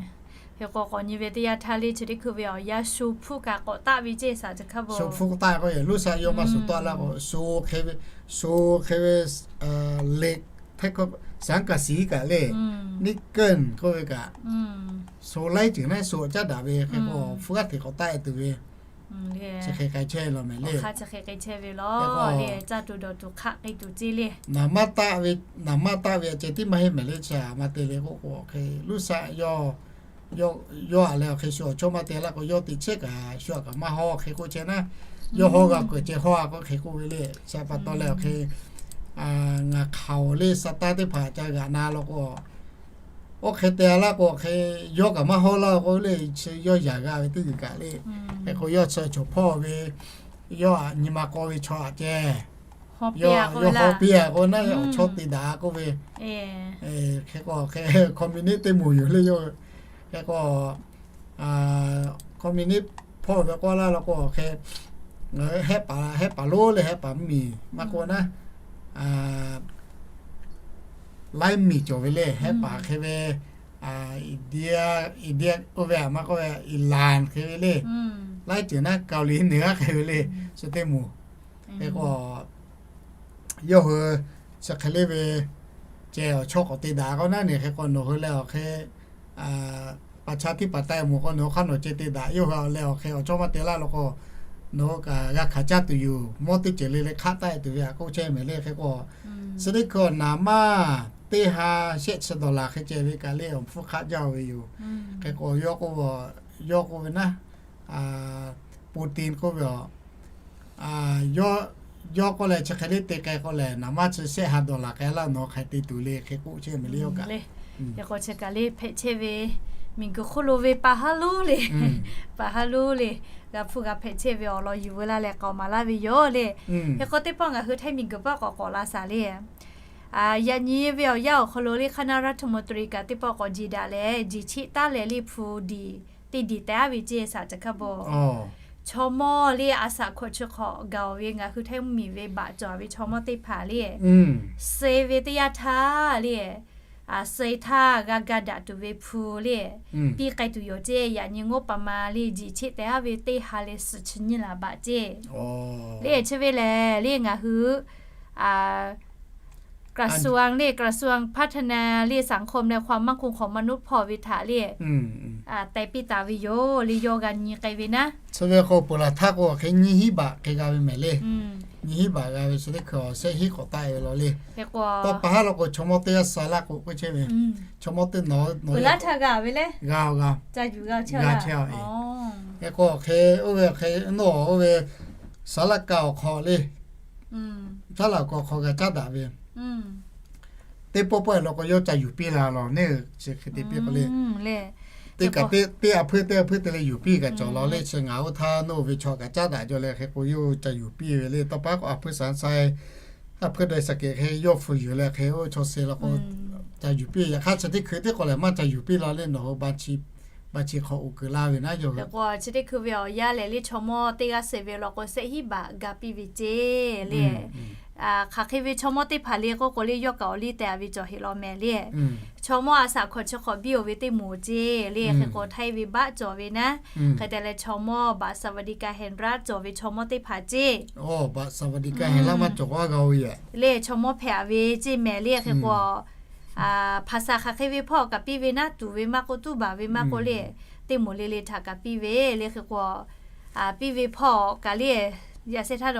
Hk'e k'o k'awꞈ nyi ve teˇ yanˇ htaˇ le chi teˇ hkui ve awˬ yanˇ sho hpfuhˇ kaꞈ k'awꞈ taˆ ve ceˇ shaˍ ca hk'a bawˬ. Sho hpfuhˇ taˆ k'o Luˇsaˆ yawˇ maˇ suˍ tawˆ laˇ k'o sho hk'e ve, sho hk'e ve le, hk'e k'o saˉ kaˍ siˍ kaꞈ le, niˆ keunˇ k'oˆ ve kaꞈ sho laiˉ ceuˬ naˉ sho caˉ daꞈ ve hk'e k'o hpfuhˇ g'aˇ hteꞈ k'awꞈ taˆ e tuˬ ve chi hk'e k'ai chehˇ law mehˍ le. Hk'e k'o naˍ maˇ taˆ ve, naˍ maˇ taˆ ve ceh tiˉ maˇ heˆ mehˍ le. Chi a ma te le k'oˆ k'o hk'e Luˇsaˆ yawˇ a leh awˬ hk'e shu awˬ chawˇ maˇ te laˇ k'o yawˇ teꞈ chiˉ kaꞈ shu a kaꞈ maˇ hawˉ hk'e k'oˆ chehˇ naˉ, yawˇ hawˉ g'a k'o ceh hawˉ a k'o hk'e k'oˆ ve le. Chi pa taw leh awˬ hk'e ngaˬ hk'aoˍ le sa taˇ teˇ hpaˍ ca g'aꞈ na law k'o, oˇ hk'e te a laˇ k'o hk'e yawˇ kaꞈ maˇ hawˉ laˇ k'o le, chi yawˇ yaꞈ g'a ve teˇ g'uiˬ kaꞈ le. Hk'e k'o yawˇ chi chaw hpawˇ ve yawˇ a nyi ma k'aw ve chaw aꞈ ceh yawˇ hawˉ piˇ a k'o naˉ awˬ chawˇ te daꞈ k'oˆ ve. Hk'e k'o hk'e communist teˇ moˍ yoˬ le yawˇ. Hk'e k'o communist hpawˇ ve k'oˆ laˇ law k'o hk'e ngaˬ hui hehˆ paˍ lonˉ leh hehˆ paˍ mvuhˇmiˬ maˇ k'oˆ naˉ, laiˉ miˬ cawˬ ve le. Hehˉ paˍ hk'e ve, India, India k'oˆ ve a maˇ k'oˆ ve, Iran hk'e ve le. Laiˉ ceuˬ naˉ Kaoˍliˍ neˬ g'aˇ hk'e ve le. Chi teˇ moˍ hk'e k'o, yawˇ hui chi hk'e le ve ceh awˬ chawˇ k'awꞈ te daꞈ k'o naˉ neˬ hk'e k'o nawˬ hui leh awˬ hk'e ประชาธิปไตย moˍ k'o nawˬ hui hk'aˇ nawˬ ceh te daꞈ. Yawˇ hui leh awˬ hk'e awˬ chawˇ maˇ te laˇ law k'o, nawˬ hui kaꞈ g'a hkanˍ caˇ tuˬ yoˬ. Mawˇ teˇ ceuˬ le le hk'aˆ taˆ tuˬ ve a k'oˆ chehˇ mehˍ le hk'e k'o, chi teˇ hkui awˬ naˍ maˇ teˇ ha shehˆ chi dawˬ laˬ hk'e ceh ve kaꞈ le awˬ hpfuhˇ hk'aˆ jaˇ ve yoˬ. Hk'e k'o yawˇ k'oˆ ve naˉ, Putin k'oˆ ve a, yawˇ k'oˆ leh chi hk'e le te k'ai k'o lehˬ, naˍ maˇ chi shehˆ ha dawˬ laˬ k'ai laˇ nawˬ hk'aˬ hk'e te tuˬ le hk'e k'oˆ chehˇ mehˍ le yawˇ kaꞈ. Hk'e k'o chi kaꞈ le hpehꞈ chehˇ ve miˬguiˬ hk'oˆ lo ve pa haˉ lonˉ le, pa haˉ lonˉ le, g'a hpuˇ g'a hpehꞈ chehˇ ve awˬ lawn yuˬ veu laˇ leh k'awꞈ maˍ laˇ ve yoˬ le. Hk'e k'o teˇ pawˆ ngaˬ hui Htaiˇ miˬguiˬ pawˆ k'awꞈ k'awꞈ la shaˍ le. Yaꞈ nyi ve awˬ yanˇ awˬ hk'aw lo le คณะรัฐมนตรี kaꞈ teˇ pawˆ k'awꞈ jeˬ daꞈ leh jeˬ cheˆ taˉ leh le hpu diˬ teˇ diˬ tehꞈ a ve ceˇ shaˍ caˬ hkaˇ bawˬ. Chaw mawˇ le a shaꞈ hkawꞈ chi hk'awꞈ gaˬ ve ngaˬ hui Htaiˇ mvuhˇmiˬ ve baꞈ cawˬ ve chaw mawˇ teˇ hpaˍ le, suh ve teˇ yanˇ htaˇ le, suh htaˇ g'a ga daꞈ tuˬ ve hpu le, piˇ k'ai tuˬ yoˬ ceˇ. Yaꞈ nyi งบประมาณ le jeˬ cheˆ tehꞈ a ve teˇ ha leh suhˍ chi nyiˇ laˬ baꞈ ceˇ. Le chi ve lehˬ le ngaˬ hui กระทรวง le กระทรวงพัฒนา le สังคม leh ความมั่นคงของมนุษย์ hpawˇ ve htaꞈ le teh piˇ taˍ ve yoˬ le. Yawˇ g'a nyi k'ai ve naˉ, chi ve k'o peuˬ laˬ htaˇ k'o hk'e nyiˇ hinˉ baꞈ hk'e g'a ve mehˍ le. Nyiˇ hinˉ baꞈ g'a ve chi teˇ hkui awˬ shehˆ hinˉ k'awꞈ taˆ e ve law le. Tawˇ pa haˉ law k'o chaw mawˇ teˇ g'aˇ sha laˇ k'o k'oˆ chehˇ ve, chaw mawˇ teˇ nawˬ g'a ve le, g'a g'a chehˇ a. Hk'e k'o hk'e oˇ ve hk'e nawˬ oˇ ve saˍ laꞈ ka awˬ hk'aw le, saˍ laꞈ ka awˬ hk'aw g'a caˉ daꞈ ve teˇ pawˆ pawˆ e law k'o yawˇ ca yuˬ piˇ la law neˇ chi hk'e te piˇ k'o le. Teˇ kaꞈ teˇ a hpuiˇ teˇ a hpuiˇ te leh yuˬ piˇ kaꞈ cawˬ law le. Chi ngaˬ oˇ htaˇ nawˬ ve chaw kaꞈ caˉ daꞈ jaw leh hk'e k'o yawˇ ca yuˬ piˇ ve le. Tawˇ pa k'o a hpuiˇ saˍ sha, a hpuiˇ daweh shaˍ kehˬ hk'e yawˇ hpu yuˬ leh hk'e oˇ chaw suh law k'o ca yuˬ piˇ. Yaꞈ hk'aˇ chi teˇ hkui teˇ k'o lehˬ maˇ ca yuˬ piˇ law le. Nawˬ hui ba chi hk'awꞈ uˬ kuiˬ la ve naˉ yawˇ hui. Chi teˇ hkui ve awˬ yanˇ lehˬ le chaw mawˇ teˇ g'aˇ suh ve law k'o shehˆ hinˉ baꞈ ga piˇ ve ceˇ le. Hk'aˬ hk'e ve chaw mawˇ teˇ hpaˍ le k'oˆ k'o le yawˇ kaꞈ awˬ liˇ teh a ve cawˬ heˆ law mehˍ le. Chaw mawˇ a shaꞈ hkawꞈ chi hk'awꞈ biˇ oˬ ve teˇ moˍ ceˇ le. Hk'e k'o Htaiˇ ve baˆ cawˬ ve naˉ, hk'e te leh chaw mawˇ บัตรสวัสดิการแห่งรัฐ cawˬ ve chaw mawˇ teˇ hpaˍ ceˇ. บัตรสวัสดิการแห่งรัฐ maˇ cawˬ k'o a g'a oˇ ve le chaw mawˇ hpehꞈ ve ceˇ mehˍ le. Hk'e k'o hpaˍ shaˍ hk'aˬ hk'e ve hpawˇ kaꞈ piˇ ve naˉ, tuˍ ve maˇ k'oˆ tuˉ baˬ ve maˇ k'oˆ le, teˇ moˍ le le htaꞈ kaꞈ piˇ ve le. Hk'e k'o piˇ ve hpawˇ kaꞈ le, yaꞈ shehˍ htaˇ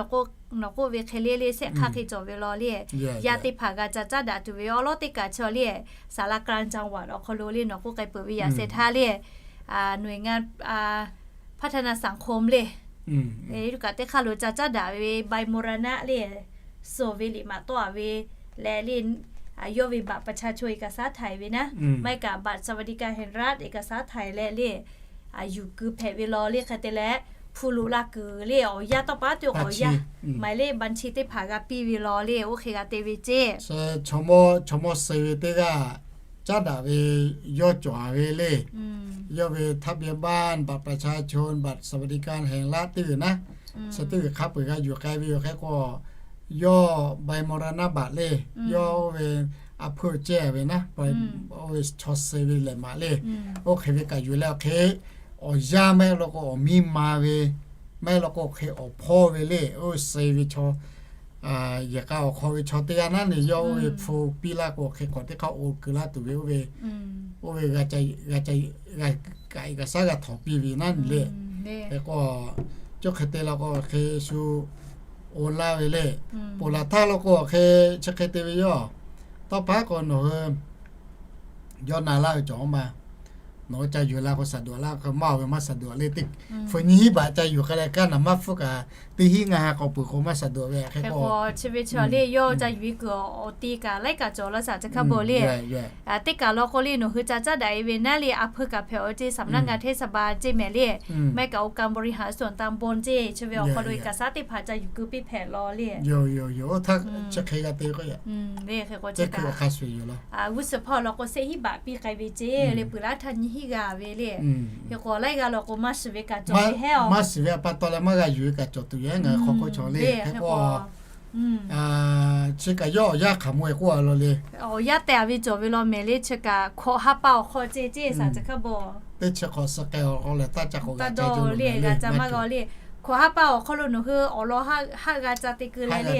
nawˬ k'oˆ ve hk'e le le shehˆ hk'aˇ hk'e cawˬ ve law le. Yaˇ teˇ hpaˍ g'a ca caˉ daꞈ tuˬ ve awˬ lawn teˇ kaꞈ chaw le, ศาลากลางจังหวัด awˬ hk'aw lo le nawˬ k'oˆ k'ai peuˬ ve yaꞈ shehˍ htaˇ le หน่วยงาน พัฒนาสังคม le, kaꞈ teˇ hk'aˇ lo ca caˉ daꞈ ve ใบมรณะ le, suhˍ ve liꞈ maꞈ tawˆ a ve leh le, yawˇ ve บัตรประชาชน เอกสารไทย ve naˉ, maˇ heˆ kaꞈ บัตรสวัสดิการแห่งรัฐ เอกสารไทย leh le, yuˬ kuiˬ hpehꞈ ve law le. Hk'e te leh hpu loꞈ la kuiˬ le awˬ yanˇ tawˇ pa tuˬ awˬ yanˇ, หมายเลขบัญชี teˇ hpaˍ g'a piˇ ve law le oˇ hk'e g'a te ve ceˇ. Chaw mawˇ, chaw mawˇ suh ve teˇ g'aˇ caˉ daꞈ ve yawˇ cawˬ a ve le. Yawˇ ve ทะเบียนบ้าน บัตรประชาชน บัตรสวัสดิการแห่งรัฐ teˇ g'uiˬ naˉ, chi teˇ g'uiˬ hk'a peu-eˬ g'a yuˬ k'ai ve yoˬ. Hk'e k'o yawˇ ใบมรณบัตร le, yawˇ oˇ ve a hpuiˇ ceh ve naˉ, oˇ ve chaw suh ve lehˬ maˍ le, oˇ hk'e ve kaꞈ yuˬ leh awˬ hk'e awˬ yanˇ maˇ heˆ law k'o awˬ miˇ ma ve, maˇ heˆ law k'o hk'e awˬ hpawˇ ve le, oˇ suh ve chaw yehˬ k'a awˬ hk'aw ve chaw teˇ g'aˇ naˉ ne yawˇ oˇ ve hpu piˇ laˇ k'o hk'e k'awꞈ teˇ hk'aˇ oˇ kuiˬ laˇ tuˬ ve oˇ ve, oˇ ve g'a ca, g'a ca, g'a kaꞈ shaˉ g'a htawnˍ piˇ ve naˉ ne le. Hk'e k'o, cawˇ hk'e te law k'o hk'e shu oˇ laˇ ve le. Ponˬ laˬ htaˇ law k'o hk'e chi hk'e te ve yoˬ. Tawˇ pa k'o nawˬ hui yawˇ na laˇ ve cawˬ ma, nawˬ hui ca yuˬ la k'o shaˍ duꞈ laˇ k'o maˇ oˬ ve maˇ shaˍ duꞈ le. Teˇ hpu nyiˇ hinˉ baꞈ ca yuˬ k'ai leh kaˇ naˍ maˇ hpfuhˇ kaꞈ teˇ hinˉ ngaˇ ha k'awꞈ peuˬ k'o maˇ shaˍ duꞈ ve. Hk'e k'o chi ve chaw le yawˇ ca yuˬ e kuiˬ awˬ ti kaꞈ laiˉ kaꞈ cawˬ laˇ shaˍ caˬ hkaˇ bawˬ le. Teˇ kaˬ law k'o le nawˬ hui ca caˉ daꞈ e ve naˉ le a hpuiˇ kaꞈ hpehꞈ awˬ ceˇ สำนักงานเทศบาล ceˇ mehˍ le, maˇ heˆ kaꞈ องค์การบริหารส่วนตำบล ceˇ, chi ve awˬ hk'aw lo e kaꞈ shaˉ teˇ hpaˍ ca yuˬ kuiˬ piˇ hpehꞈ law le. Oˇ htaˇ chi hk'e g'a te k'o, g'uˇ suhˍ hpawˇ law k'o shehˆ hinˉ baꞈ piˇ k'ai ve ceˇ le, peuˬ laˇ htaˇ nyiˇ hinˉ g'a ve le. Hk'e k'o laiˉ g'aˇ law k'o maˇ shiˍ ve kaꞈ cawˬ ve hehˉ a, maˇ shiˍ ve a pa taw leh maˇ g'a yuˬ ve kaꞈ cawˬ tuˬ yoˬ. Ngaˬ hui hk'aw k'oˆ chaw le hk'e k'o Chi kaꞈ yawˇ awˬ yanˇ hk'aˬ maweh k'oˆ a law le. Awˬ yanˇ tehˬ a ve cawˬ ve law mehˍ le, chi kaꞈ hkawꞈ ha pa awˬ hk'aw ceh ceh saˍ ca hkaˇ bawˬ. Teˇ chi hk'awꞈ suh k'ai awˬ k'aw lehˬ taˇ ca k'awꞈ g'a ca dawˇ le, g'a ca maˇ g'a le. Hkawꞈ ha pa awˬ hk'aw lo nawˬ hui awˬ lawn haˆ g'a ca te keu leh le,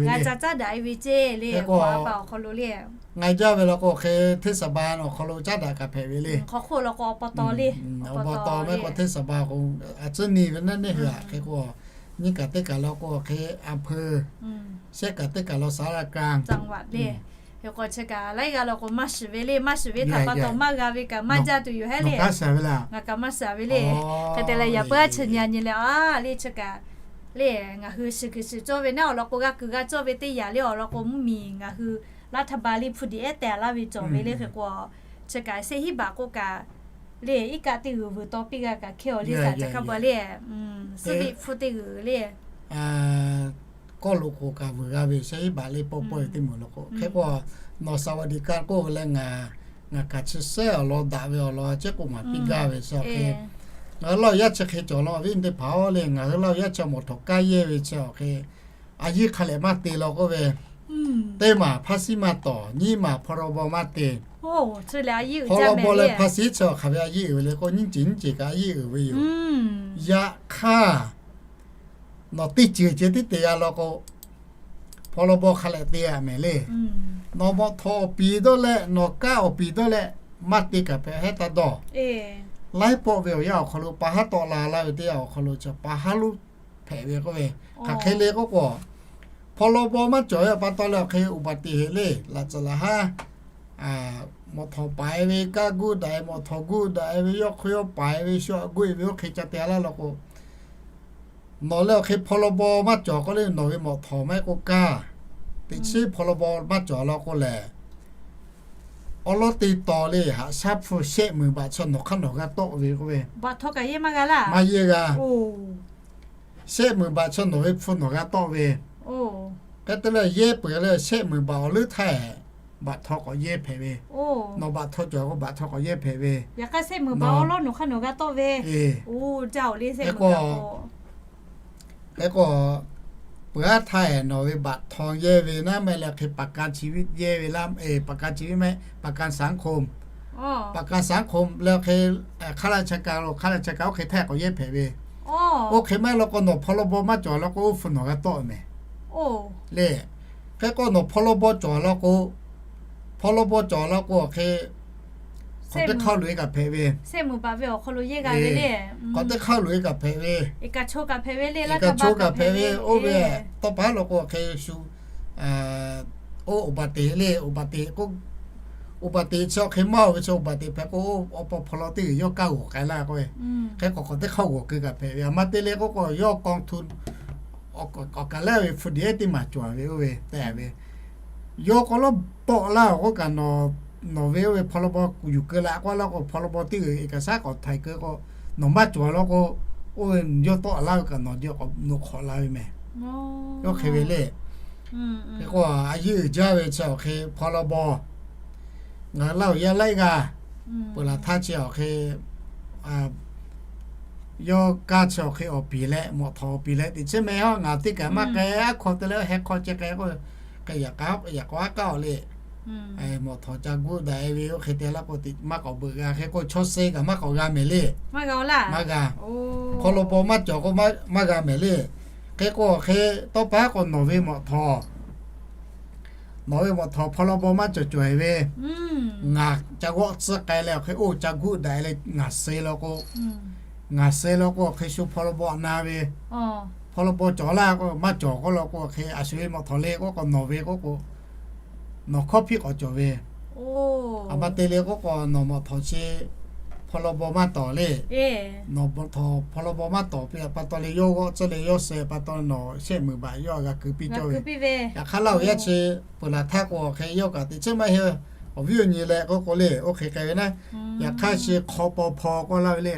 g'a ca caˉ daꞈ e ve ceh le, hkawꞈ ha pa awˬ hk'aw lo le. Ngaˬ jaˇ ve law k'o hk'e, hteˇ saˍ ba awˬ hk'aw lo caˉ daꞈ kaꞈ hpehꞈ ve le. Hk'aw hk'oˆ law k'o awˬ pa taw le, awˬ pa taw mehˆ k'o hteˇ saˍ ba k'o, a tcuhˉ nyi ve naˉ neˇ hui aꞈ hk'e k'o, nyiˇ kaꞈ teˇ kaꞈ law k'o hk'e, a hpeu, shehˆ kaꞈ teˇ kaꞈ law saˍ laˇ kaˇ le. Hk'e k'o chi kaꞈ laiˉ g'aˇ law k'o maˇ shiˍ ve le, maˇ shiˍ ve htaꞈ pa taw maˇ g'a ve kaꞈ maˇ jaˇ tuˬ yoˬ hehˉ le. Ngaˬ kaꞈ maˇ shiˍ ve le. Hk'e te leh yaꞈ puiˉ a chi nyi nyi leh a le chi kaꞈ le, ngaˬ hui shiˍ kuiˬ shiˍ cawˇ ve naˉ awˬ lawn k'o g'a kuiˬ g'a cawˇ ve teˇ yanˇ le awˬ lawn k'o mvuhˇmiˬ ngaˬ hui laˇ htaˇ ba liˇ hpu diꞈ ehˉ tehˬ laˇ ve cawˬ ve le. Hk'e k'o chi kaꞈ shehˆ hinˉ baꞈ k'oˆ kaꞈ le, iˉ kaˆ teˇ g'uiˬ vuiˬ taw piˇ g'a kaꞈ hkehˇ awˬ le, saˍ ca hkaˇ ba le, suhˉ viˆ hpfuhˇ teˇ g'uiˬ le. Kawˇ loꞈ k'oˍ kaꞈ vuiˬ g'a ve shehˆ hinˉ baꞈ le pawˇ pawˇ ve teˇ moˍ law k'o hk'e k'o, nawˬ saˍ vaˍ diˍ kaˇ k'oˆ ve leh ngaˬ, ngaˬ kaꞈ chi sehˉ awˬ lawn daꞈ ve awˬ lawn a ciˉ k'oˆ maˍ piˇ gaˇ ve chi hk'e, ngaˬ hui Laˇ huˍ yaˇ chi hk'e cawˬ law awˬ viˉ awˬ nyi teˇ hpaˍ-oˬ le, ngaˬ hui Laˇ huˍ yaˇ chi mawˬ htawˍ kaˇ yehˇ ve chi awˬ hk'e, a yiˇ hk'a lehˬ maˇ te law k'oˆ ve, teˇ maˬ hpaˇ siˉ maˇ tawˍ, nyiˇ maˬ hpaw law baw maˇ te. Hpaw law baw leh hpaˇ siˉ chi awˬ hk'aˬ ve a yiˇ uiˍ ve le k'o, nyiˇ ceuˬ nyiˇ ceuˬ kaꞈ a yiˇ uiˍ ve yoˬ. Yaꞈ hk'aˇ, nawˬ teˇ ceuˬ ceh tiˉ te g'a law k'o, hpaw law baw hk'a lehˬ te g'a mehˍ le. Nawˬ mawˬ htawˍ awˬ piˍ dawˇ leh nawˬ kaˇ awˬ piˍ dawˇ leh maˇ te kaꞈ hpehꞈ hehˉ taˇ dawˇ. Laiˉ pawˆ ve awˬ yanˇ awˬ hk'aw lo pa haˉ tawˆ la laˇ ve teˇ yanˇ awˬ hk'aw lo chi pa haˉ lonˉ hpehꞈ ve k'oˆ ve, hk'aˬ hk'e le k'oˆ k'o, hpaw law baw maˇ cawˬ ve pa taw leh awˬ hk'e uˍ baˬ teꞈ heꞈ le, laꞈ tcuhˍ laꞈ haˉ mawˬ htawˍ paiˍ ve, kaˇ guˆ daꞈ e mawˬ htawˍ guˆ daꞈ e ve, yawˇ hk'oˆ yawˇ paiˍ ve, shu aꞈ guˆ e ve oˇ hk'e ca te laˇ law k'o, nawˬ leh awˬ hk'e hpaw law baw maˇ cawˬ k'oˆ le, nawˬ ve mawˬ htawˍ maˇ heˆ k'o kaˇ, teꞈ chiˉ hpaw law baw maˇ cawˬ law k'o lehˬ, awˉ lawˉ te taw le, haꞈ shaˉ hpu shehˆ meunˍ baꞈ chaw nawˬ hk'aˇ nawˬ g'a tawˆ ve k'oˆ ve, maˇ yehˇ g'a. Shehˆ meunˍ baꞈ chaw nawˬ ve hpu nawˬ g'a tawˆ ve, hk'e te leh yehˇ peuˬ leh shehˆ meunˍ baꞈ awˬ leuˉ htaˇ, baꞈ htaw k'awꞈ yehˇ hpehꞈ ve, nawˬ baꞈ htaw cawˬ k'o baꞈ htaw k'awꞈ yehˇ hpehꞈ ve, hk'e k'o, hk'e k'o, peuˬ aˉ htaˇ nawˬ ve baꞈ htaw yehˇ ve naˉ mehˆ leh hk'e paˍ ka chi viˆ yehˇ ve laˇ, paˍ ka chi viˆ mehˆ paˍ ka saˍ hkoˍ, paˍ ka saˍ hkoˍ leh hk'e, hk'aˇ laˇ cha ka lo hk'aˇ laˇ cha ka oˇ hk'e htaˇ k'awꞈ yehˇ hpehꞈ ve, oˇ hk'e maˇ heˆ law k'o nawˬ hpaw law baw maˇ cawˬ law k'o oˇ hpu nawˬ g'a tawˆ mehˍ le. Hk'e k'o nawˬ hpaw law baw cawˬ law k'o, hpaw law baw cawˬ law k'o hk'e, k'awꞈ teˇ hk'aˇ loꞈ e kaꞈ hpehꞈ ve, k'awꞈ teˇ hk'aˇ loꞈ e kaꞈ hpehꞈ ve, kaꞈ cho kaꞈ hpehꞈ ve le, laˇ kaꞈ baˬ kaꞈ hpehꞈ ve, oˇ ve tawˇ pa haˉ law k'o hk'e shu oˇ uˍ baˬ teꞈ le, uˍ baˬ teꞈ k'o, uˍ baˬ teꞈ chi awˬ hk'e maˇ oˬ ve chi uˍ baˬ teꞈ hpehꞈ k'o, oˇ awˬ pa hpaw law teˇ g'uiˬ yawˇ kaˇ g'awˬ k'ai laˇ k'oˆ ve, hk'e k'awꞈ k'awꞈ teˇ hk'aˇ g'awˬ keu kaꞈ hpehꞈ ve, aˬ ma te le k'oˆ k'o yawˇ kawˇ htu awˬ kaˬ lehˉ ve hpu diꞈ ehˉ teˇ maˬ cawˬ ve oˇ ve tehꞈ ve, yawˇ k'awꞈ lawˉ tawˆ laˇ oˬ k'oˆ kaꞈ, nawˬ ve oˇ ve hpaw law baw kuˬ yuˬ keu la k'oˆ laˇ k'o, hpaw law baw teˇ g'uiˬ e kaꞈ shaˉ k'awꞈ htaiˍ keu k'o, nawˬ maˇ cawˬ law k'o, oˇ ve yawˇ tawˆ laˇ ve kaꞈ nawˬ di k'awꞈ nawˬ hk'awꞈ la ve mehˍ. Yawˇ hk'e ve le. Hk'e k'o a yiˇ uiˍ jaˇ ve chi awˬ hk'e hpaw law baw, ngaˬ hui Laˇ huˍ yaˇ laiˉ g'aˇ peuˬ laˬ htaˇ chi awˬ hk'e yawˇ kaˇ chi awˬ hk'e awˬ piˍ leh mawꞈ htawˍ awˬ piˍ leh teꞈ chiˉ meh hawˉ ngaˬ teˇ kaꞈ maˇ k'ai, aˉ hk'aw te leh heh hk'aw ceh k'ai k'o, yaꞈ k'aw aˉ k'aˉ awˬ le, mawꞈ htawˍ ca guˆ daꞈ e ve oˇ hk'e te laˇ k'o, maˇ k'awꞈ beuꞈ g'a hk'e k'o chaw suh kaꞈ maˇ k'awꞈ g'a mehˍ le. Maˇ g'a. Hpaw law baw maˇ cawˬ k'o maˇ g'a mehˍ le. Hk'e k'o hk'e tawˇ pa k'o nawˬ ve mawꞈ htawˍ nawˬ ve mawꞈ htawˍ hpaw law baw maˇ cawˬ cawˬ e ve, ngaˬ ca g'awˆ tcuhˉ k'ai leh awˬ hk'e oˇ ca guˆ daꞈ e leh ngaˬ suh law k'o, ngaˬ suh law k'o awˬ hk'e shu hpaw law baw na ve, hpaw law baw cawˬ laˇ k'o maˇ cawˬ k'oˆ law k'o awˬ hk'e a shu ve mawꞈ htawˍ le k'oˆ k'o nawˬ ve k'oˆ k'o, nawˬ hkawˇ hpiˆ k'awꞈ cawˬ ve, aˬ ma te le k'oˆ k'o nawˬ mawꞈ htawˍ chi hpaw law baw maˇ tawˍ le. Nawˬ mawꞈ htawˍ hpaw law baw maˇ tawˍ piˇ pa taw leh yawˇ g'awˆ tcuhˉ leh yawˇ suh pa taw nawˬ shehˆ meunˍ baꞈ yawˇ g'a keu piˇ cawˇ ve. Yaꞈ hk'aˇ Laˇ huˍ yaˇ chi peuˬ laˬ htaˇ k'o awˬ hk'e yawˇ kaꞈ teꞈ chiˉ maˇ heˆ, awˬ viˉ awˬ nyi leh k'oˆ k'o le oˇ hk'e k'ai ve naˉ. Yaꞈ hk'aˇ chi hk'aw paw hpaw k'oˆ laˇ ve le,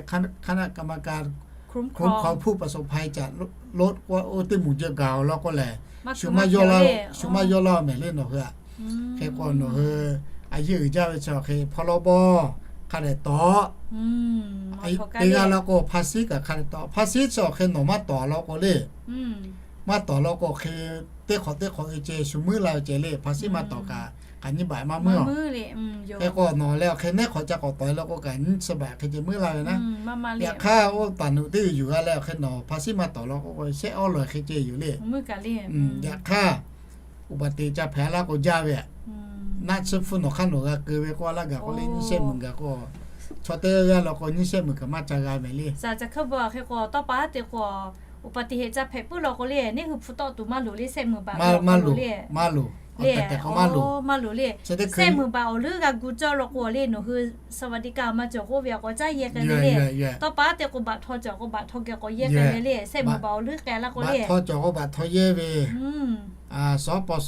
คณะกรรมการ คุ้มครอง ผู้ประสบภัยจากรถ oˇ teˇ moˍ jeh gaˬ awˬ lawn k'o lehˬ, shu maˇ yawˇ laˇ mehˍ le nawˬ hui aꞈ. Hk'e k'o nawˬ hui a yiˇ uiˍ jaˇ ve chi awˬ hk'e hpaw law baw hk'a dehꞈ tawˍ. Te g'a law k'o hpaˇ siˉ kaꞈ hk'a dehꞈ tawˍ. Hpaˇ siˉ chi awˬ hk'e nawˬ maˇ tawˍ law k'o le, maˇ tawˍ law k'o hk'e, teˇ hk'awꞈ teˇ hk'awꞈ ve ceh shu muiˉ la ve ceh le, hpaˍ siˉ maˇ tawˍ kaꞈ, kaꞈ nyiˇ baꞈ maˇ muiˉ-oˬ. Hk'e k'o nawˬ leh awˬ hk'e nehˉ hk'awꞈ ca k'awꞈ tawˍ law k'o kaꞈ nyiˇ chi baꞈ hk'e ceh muiˉ la ve naˉ. Yaꞈ hk'aˇ oˇ taˍ nuꞈ teˇ yuˬ g'a leh awˬ hk'e nawˬ hpaˍ siˉ maˇ tawˍ law k'o, shehˆ awˉ lawˬ hk'e ceh yoˬ le. Yaꞈ hk'aˇ, uˍ paˍ teꞈ ca hpehꞈ laˇ k'o jaˇ ve, naˆ tsuhˇ hpfuhˇ nawˬ hk'aˇ nawˬ g'a keu ve k'oˆ laˇ gaˬ k'o le, nyiˇ shehˆ meuꞈ gaˬ k'o, chaw teˇ g'aˇ law k'o nyiˇ shehˆ meuꞈ kaꞈ maˇ ca g'a mehˍ le. Tawˇ pa haˉ te k'o, uˍ paˍ teꞈ heꞈ ca hpehꞈ puiˉ law k'o le, neˇ hui hpu tawˆ tuˬ maˇ loˍ le, shehˆ meuꞈ baꞈ maˇ loˍ le. Maˇ loˍ, maˇ loˍ le. Shehˆ meuꞈ baꞈ awˬ leuˉ g'a gu cawˇ law k'o le, nawˬ hui สวัสดิการ maˇ cawˬ k'oˆ ve awˬ k'o caˇ yehˇ k'ai ve le. Tawˇ pa haˉ te k'o baꞈ htaw cawˬ k'o baꞈ htaw geh k'awꞈ yehˇ k'ai ve le, shehˆ meuꞈ baꞈ awˬ leuˉ k'ai laˇ k'o le. Baꞈ htaw cawˬ k'o baꞈ htaw yehˇ ve, sawˉ paw,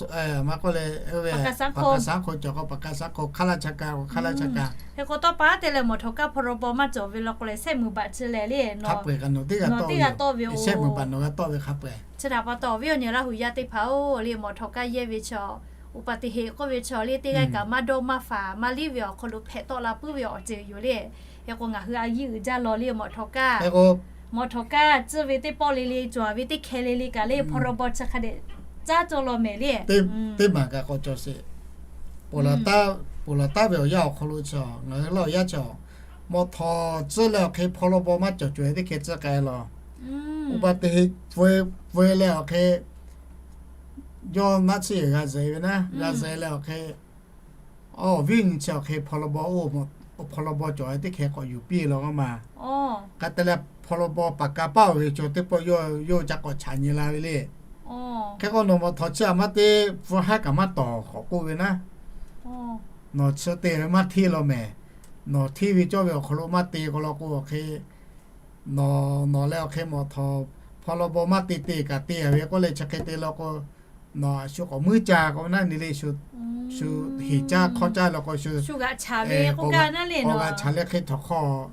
maˇ k'oˆ le, ve paˍ kaˍ sanˉ hk'oˆ cawˬ k'o paˍ kaˍ sanˉ hk'oˆ, hk'aˇ laˇ chaˇ kaꞈ hk'aˇ laˇ chaˇ kaꞈ. Hk'e k'o tawˇ pa haˉ te leh mawˬ htaw kaˇ พรบ maˇ cawˬ ve law k'o le, shehˆ meuꞈ baꞈ chi lehˬ le, hk'a peu-eˬ kaꞈ nawˬ teˇ g'aˇ tawˆ ve, shehˆ meuꞈ baꞈ nawˬ g'a tawˆ ve hk'a peu-eˬ. Chi htaꞈ pa taw awˬ viˉ awˬ nyi Laˇ huˍ yaˇ teˇ hpaˍ-oˬ le, mawˬ htaw kaˇ yehˇ ve chaw, uˍ paˍ teꞈ heꞈ k'oˆ ve chaw le, teˇ g'aˇ kaꞈ maˇ dawˇ maˇ faˍ maˇ liˇ ve awˬ hk'aw lo hpehꞈ tawˆ la puiˉ ve awˬ ceuˬ yoˬ le. Hk'e k'o ngaˬ hui a yiˇ uiˍ jaˇ law le, mawˬ htaw kaˇ, mawˬ htaw kaˇ tcuhˇ ve teˇ pawˆ le le, cawˬ ve teˇ hkeh le le kaꞈ le, พรบ chi hk'a dehꞈ caˉ cawˇ law mehˍ le. Teˇ maˬ kaꞈ k'awꞈ cawˬ sheˍ. Ponˬ laˬ taˉ ve awˬ yanˇ awˬ hk'aw lo chi ngaˬ hui Laˇ huˍ yaˇ chi, mawˬ htaw tcuhˇ leh awˬ hk'e พรบ maˇ cawˬ cawˬ-e teˇ hkeh tcuhˇ k'ai law. Uˍ paˍ teꞈ heꞈ pfuhˇ leh awˬ hk'e, yawˇ naˆ tsuhˇ yehˬ g'a zeh ve naˉ, g'a zeh leh awˬ hk'e, awˬ viˉ awˬ nyi chi awˬ hk'e พรบ oˇ พรบ cawˬ-e teˇ hkeh k'awꞈ yuˬ piˇ law k'o maˬ. Hk'e te leh พรบ paˍ ka paˇ-oˬ ve chaw teˇ pawˆ yawˇ ca k'awꞈ chaꞈ nyi la ve le. Hk'e k'o nawˬ mawˬ htaw chi a maˇ te, pfuhˇ haˉ kaꞈ maˇ tawˍ k'awꞈ k'oˆ ve naˉ. Nawˬ chi te ve maˇ hteˇ law mehˍ. Nawˬ hteˇ ve cawˇ ve awˬ hk'aw lo maˇ te k'o law k'o awˬ hk'e, nawˬ, nawˬ leh awˬ hk'e mawˬ htaw พรบ maˇ te te kaꞈ te-a ve k'oˆ leh chi hk'e te law k'o, nawˬ a shu k'awꞈ muiˉ ca k'o naˉ ni le, shu heˍ caˇ hk'awˇ caˇ law k'o shu, k'awꞈ g'a chaꞈ leh hk'e htawnˍ hk'aw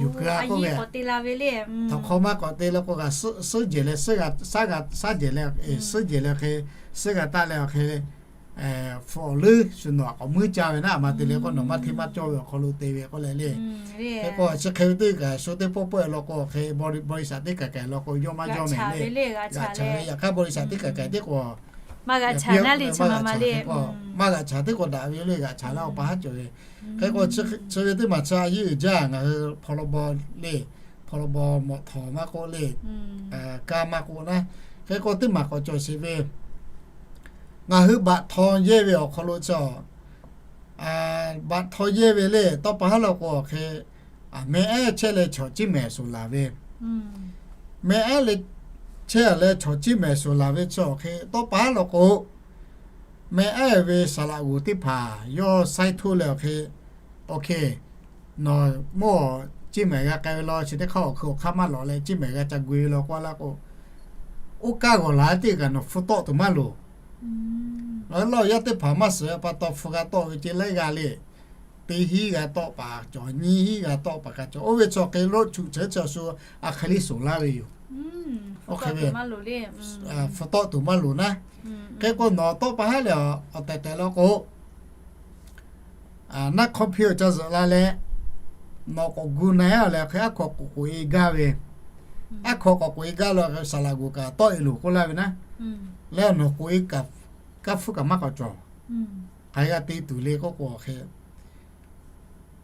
yuˬ keu-a k'oˆ ve, htawnˍ hk'aw maˇ k'awꞈ te law k'o g'a suhˉ jehˬ leh, suhˉ jehˬ leh, suhˉ jehˬ leh hk'e, suhˉ g'a taˆ leh awˬ hk'e, hpu awˬ leuˉ shu nawˬ a k'awꞈ muiˉ ca ve naˉ, a ma te le k'o nawˬ maˇ hteˇ maˇ cawˇ ve awˬ hk'aw lo te ve k'oˆ leh le. Hk'e k'o chi hk'e ve teˇ kaꞈ shu teˇ pawˆ pawˆ-e law k'o hk'e, บริษัท teˇ kaꞈ kaꞈ law k'o yawˇ maˇ yawˇ mehˍ le. G'a chaꞈ ve yaꞈ hk'aˇ บริษัท teˇ kaꞈ kaꞈ teˇ k'o maˇ g'a chaꞈ naˉ le, maˇ g'a chaꞈ teˇ k'o daꞈ ve le, g'a chaꞈ laˇ awˬ pa haˉ cawˬ ve. Hk'e k'o chi ve teˇ maˬ chi a yiˇ uiˍ jaˇ ngaˬ hui พรบ le, พรบ mawˬ htaw maˇ k'oˆ le, kaˇ maˇ k'oˆ naˉ. Hk'e k'o teˇ maˬ k'awꞈ cawˬ sheˍ ve, ngaˬ hui baꞈ htaw yehˇ ve awˬ hk'aw lo chi, baꞈ htaw yehˇ ve le, tawˇ pa haˉ law k'o awˬ hk'e, meh ehˉ chehˇ leh chaw ciˇ mehˍ suhˍ laˬ ve, meh ehˉ leh chehˇ leh chaw ciˇ mehˍ suhˍ laˬ ve chi awˬ hk'e tawˇ pa haˉ law k'o, meh ehˉ ve saˍ laꞈ g'oˍ teˇ hpaˍ yawˇ saiˉ htoˇ leh awˬ hk'e, awˬ hk'e, nawˬ mawˇ ciˇ mehˍ g'a k'ai ve law, chi teˇ hk'aˇ awˬ hk'e awˬ hk'aˇ maˇ lawꞈ leh ciˇ mehˍ g'a ca gu-e ve law k'oˆ laˇ k'o, oˇ kaˇ g'awˬ la teˇ kaꞈ nawˬ hpu tawˆ tuˬ maˇ loˍ. Ngaˬ hui Laˇ huˍ yaˇ teˇ hpaˍ maˇ suhˍ pa taw hpu g'a tawˆ ve ceh laiˉ g'aˇ le. Teˇ hinˉ g'a tawˆ paˍ cawˬ, nyiˇ hinˉ g'a tawˆ paˍ kaꞈ cawˬ. Oˇ ve chi awˬ hk'e lo chuꞈ chehˇ chi shu a hk'e le suhˍ laˇ ve yoˬ. Oˇ hk'e ve hpu tawˆ tuˬ maˇ loˍ naˉ. Hk'e k'o nawˬ tawˇ pa haˉ leh awˬ tehˬ tehˬ law k'o, naˆ hk'aw hpiˇ-oˬ ca zuhꞈ la leh, nawˬ k'awꞈ gu na leh awˬ hk'e aˉ hk'aw k'oꞈ k'oꞈ-e gaˇ ve, aˉ hk'aw k'awꞈ k'oꞈ-e gaˇ law saˍ laꞈ g'oˍ kaꞈ tawˆ-e loˬ k'oˆ laˇ ve naˉ. Leh nawˬ k'oꞈ-e kaꞈ, kaˇ hpfuhˇ kaꞈ maˇ k'awꞈ cawˬ. Hk'aˬ hk'e g'a te tuˬ le k'oˆ k'o awˬ hk'e,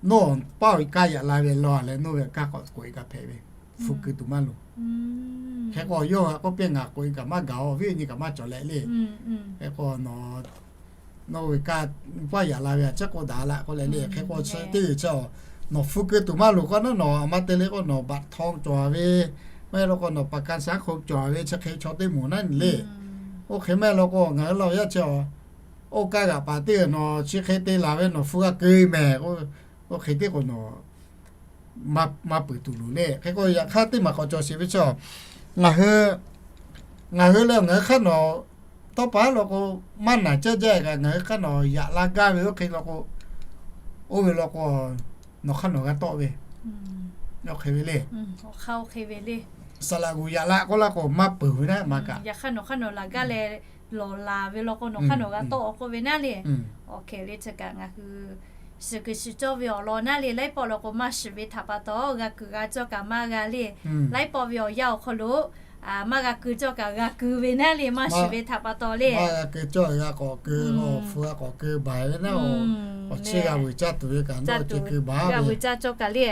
nawˬ paˇ ve kaˇ yaꞈ la ve law leh nawˬ ve kaˇ k'awꞈ k'oꞈ-e kaꞈ hpehꞈ ve, hpu keu tuˬ maˇ loˍ. Hk'e k'o yawˇ g'a k'oˆ piˇ, ngaˬ k'oꞈ-e kaꞈ maˇ gaˬ, awˬ viˉ awˬ nyi kaꞈ maˇ cawˬ leh le. Hk'e k'o nawˬ, nawˬ ve kaˇ paˇ yaꞈ la ve a ciˉ k'oˆ daꞈ la k'oˆ leh le. Hk'e k'o chi teˇ g'uiˬ chi, nawˬ hpu keu tuˬ maˇ loˍ k'o naˉ, nawˬ a ma te le k'o nawˬ baꞈ htaw cawˬ ve, maˇ heˆ law k'o nawˬ paˍ kaˇ shaˉ hk'oˆ cawˬ ve chi hk'e chaw teˇ moˍ naˉ le. Oˇ hk'e maˇ heˆ law k'o ngaˬ hui Laˇ huˍ yaˇ chi, oˇ kaˇ g'aꞈ paˍ teˇ g'uiˬ nawˬ chi hk'e te laˬ ve nawˬ hpu g'a keu mehˍ k'o, oˇ hk'e teˇ k'o nawˬ maˇ peuˬ tuˬ loˍ le. Hk'e k'o yaꞈ hk'aˇ teˇ maˬ k'awꞈ cawˬ sheˍ ve chi, ngaˬ hui, ngaˬ hui leh ngaˬ hui hk'aˇ nawˬ tawˇ pa haˉ law k'o, maˇ naˬ caˇ jaˇ kaꞈ ngaˬ hui hk'aˇ nawˬ yaꞈ la gaˇ ve oˇ hk'e law k'o, oˇ ve law k'o, nawˬ hk'aˇ nawˬ g'a tawˆ ve, oˇ hk'e ve le. Saˍ laꞈ g'oˍ yaꞈ la k'oˆ laˇ k'o maˇ peuˬ ve naˉ ma kaꞈ. Yaꞈ hk'aˇ nawˬ hk'aˇ nawˬ laˬ gaˇ leh lawˬ laˬ ve law k'o nawˬ hk'aˇ nawˬ g'a tawˆ k'oˆ ve naˉ le. Awˬ hk'e le chi kaꞈ ngaˬ hui shiˍ kuiˬ shiˍ cawˇ ve awˬ lawn naˉ le, laiˉ pawˆ law k'o maˇ shiˍ ve htaꞈ pa taw g'a kuiˬ g'a cawˇ kaꞈ maˇ g'a le. Laiˉ pawˆ ve awˬ yanˇ awˬ hk'aw lo maˇ g'a keu cawˇ kaꞈ g'a keu ve naˉ le, maˇ shiˍ ve htaꞈ pa taw le. Maˇ g'a keu cawˇ g'a k'awꞈ keu, awˬ hpu g'a k'awꞈ keu baˬ ve naˉ, awˬ chi g'a vuiˬ caˇ tuˬ ve kaꞈ nawˬ chi keu baˬ ve, g'a vuiˬ caˇ cawˇ kaꞈ le.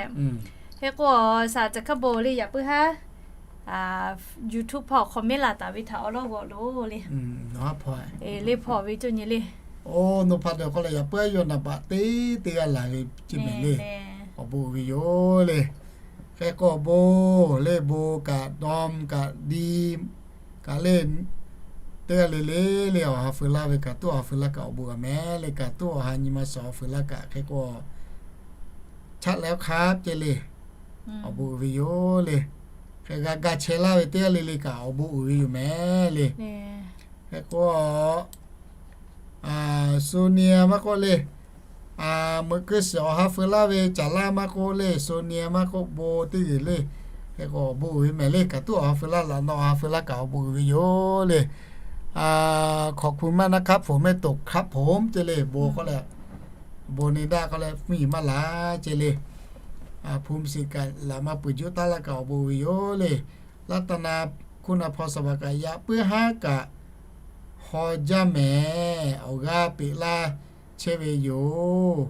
Hk'e k'o, saˍ caˬ hkaˇ bon le yaꞈ puiˉ haˉ YouTube hpawˇ comment laˬ taˍ ve htaꞈ awˬ lawˉ g'awꞈ loˬ le. Leˇ hpawˇ ve coˇ nyi le. Oˇ, nawˬ hpaˍ dawˬ k'o leh yaꞈ puiˉ haˉ yawˇ naˍ baꞈ teˇ teˇ g'aˇ laˬ ve ceˇ mehˍ le. Awˬ bon uiˍ ve yoˬ le. Hk'e k'o awˬ bon le, bon kaꞈ dawˇ kaꞈ di kaꞈ le, teˇ g'aˇ le le le awˬ ha feu laˇ ve kaꞈ tuˉ awˬ ha feu laˇ kaꞈ awˬ bon g'a mehˍ le. Kaꞈ tuˉ awˬ ha nyi ma suhˍ awˬ ha feu laˇ kaꞈ hk'e k'o chaˆ leh hk'aˉ ceˇ le. Awˬ bon uiˍ ve yoˬ le. Hk'e g'a ga chehˇ laˇ ve teˇ g'aˇ le le kaꞈ awˬ bon uiˍ ve yoˬ mehˍ le. Hk'e k'o Sonia maˇ k'oˆ le, meuꞈ keu shiˍ awˬ ha feu laˇ ve Caˍ laˇ maˇ k'oˆ le, Sonia maˇ k'oˆ bon teˇ g'uiˬ le. Hk'e k'o awˬ bon uiˍ ve mehˍ le. Kaꞈ tuˉ awˬ ha feu laˇ laꞈ, nawˬ awˬ ha feu laˇ kaꞈ awˬ bon uiˍ ve yoˬ le. ขอบคุณมากนะครับ ผมไม่ตกครับผม ceˇ le. Bon k'oˆ leh, bon ne daˇ k'oˆ leh mvuhˇ yeˬ maˇ laˬ ceˇ le. Hpu mi shiˍ kaꞈ laꞈ ma peuˬ juˆ taˉ laˇ kaꞈ awˬ bon uiˍ ve yoˬ le. Laˇ taˇ na hkunˇ na hpaw saˍ baˬ kaꞈ yaꞈ puiˉ haˉ kaꞈ haw jaˇ mehˍ, awˬ g'aˇ peꞈ laˇ chehˇ ve yoˬ.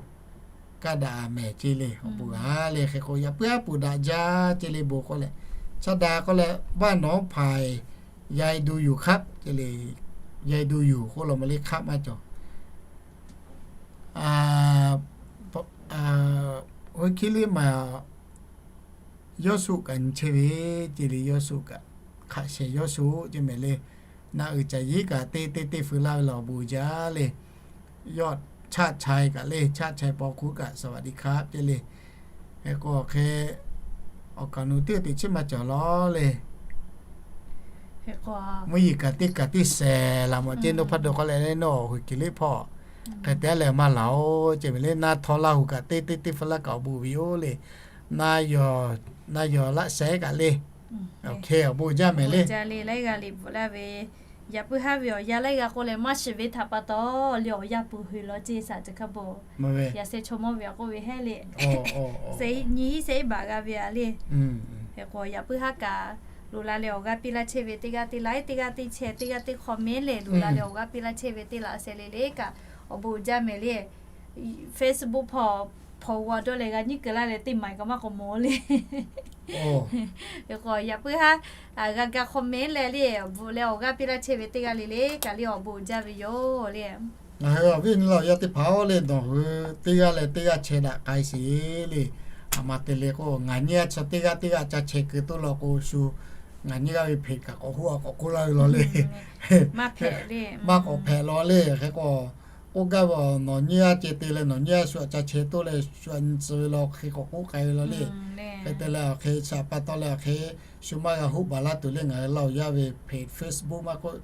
Kaˇ daꞈ mehˍ ceˇ le, awˬ bon g'a le. Hk'e k'o yaꞈ puiˉ haˉ puˍ daꞈ jaˇ ceˇ le. Bon k'oˆ leh, chaˇ da k'oˆ leh บ้านหนองไผ่ ยายดูอยู่ครับ ceˇ le. ยายดูอยู่ k'oˆ law ma le hk'aˆ maˇ cawˬ. Oˇ hkiˇ liˇ maˬ Yawˇ shuˆ kaꞈ nyi chehˇ ve ceˇ le, yawˇ shuˆ kaꞈ hk'aꞈ shehˍ yawˇ shuˆ ceˇ mehˍ le. Na uiˍ caˍ yiˉ kaꞈ teˇ teˇ teˇ feu laˇ ve la awˬ bon uiˍ jaˇ le. Yawˇ chaˆ chai kaꞈ le, chaˆ chai paw hkuˇ kaꞈ สวัสดีครับ ceˇ le. Hk'e k'o hk'e awˬ kaˍ nu teˇ teꞈ chiˉ maˇ cawˬ lawˬ le. Mvuhˇ yeˬ kaꞈ teˇ kaꞈ teˇ shehˍ laˬ mawˬ ceˇ, nawˬ hpaˇ dawˬ k'oˆ leh le, nawˬ awˬ hui kiˬ liˇ hpawˇ hk'e te leh maˇ laˬ oˬ ceˇ mehˍ le. Na htaw laˇ hui kaꞈ teˇ teˇ teˇ feu laˇ kaꞈ awˬ bon uiˍ ve yoˬ le. Na yawˬ, na yawˬ laˆ shehˍ kaꞈ le. Awˬ hk'e awˬ bon jaˇ mehˍ le. Laiˉ g'aˇ liꞈ bvuhꞈ laˇ ve, yaꞈ puiˉ haˉ ve awˬ yanˇ laiˉ g'aˇ k'oˆ leh maˇ shiˍ ve htaꞈ pa taw le awˬ yanˇ peuˬ hui law ceˇ saˍ caˬ hkaˇ bon. Yaꞈ sheh chaw mawˇ ve a k'oˆ ve hehˉ le. Nyi hiˉ shehˍ iˉ baˬ g'a ve a le. Hk'e k'o yaꞈ puiˉ haˉ kaꞈ loꞈ la leh awˬ g'aˇ piˇ laˇ chehˇ ve teˇ g'aˇ teˇ laiˉ, teˇ g'aˇ teˇ chehˇ, teˇ g'aˇ teˇ comment leh loꞈ la leh awˬ g'aˇ piˇ laˇ chehˇ ve teˇ laꞈ sheh le le kaꞈ awˬ bon jaˇ mehˍ le. Facebook hpawˇ hpawˇ g'aw dawˇ leh g'a nyiˉ keu laˇ leh teˇ maˬ kaꞈ maˇ k'awꞈ mawˬ le. Hk'e k'o yaꞈ puiˉ haˉ g'a ga comment leh le, bvuhꞈ leh awˬ g'aˇ piˇ laˇ chehˇ ve teˇ g'aˇ le le kaꞈ le awˬ bon jaˇ ve yoˬ le. Ngaˬ hui awˬ viˉ awˬ nyi laˇ awˬ yaˇ teˇ hpaˍ-oˬ le, nawˬ hui teˇ g'aˇ leh teˇ g'aˇ chehˇ daꞈ k'ai sheˍ le. A ma te le k'o ngaˬ nyiˇ g'aˇ chaw teˇ g'aˇ teˇ g'aˇ ca chehˇ keu toˆ law k'o shu ngaˬ nyiˇ g'aˇ ve hpeꞈ kaꞈ k'awꞈ hoˆ a k'awꞈ k'oˆ laˇ ve law le. Maˇ k'awꞈ hpehꞈ law le. Hk'e k'o k'oˆ gaˇ ve, nawˬ nyiˇ g'aˇ ceh te leh nawˬ nyiˇ g'aˇ shu a ca chehˇ toˆ leh shu a nyi tcuh ve law hk'e k'awꞈ k'oˆ k'ai ve law le. Hk'e te leh awˬ hk'e chi pa taw leh awˬ hk'e shu maˇ g'a hoˆ baˬ laˇ tuˬ le. Ngaˬ hui laˇ awˬ yaˇ ve hpeꞈ Facebook maˇ k'oˆ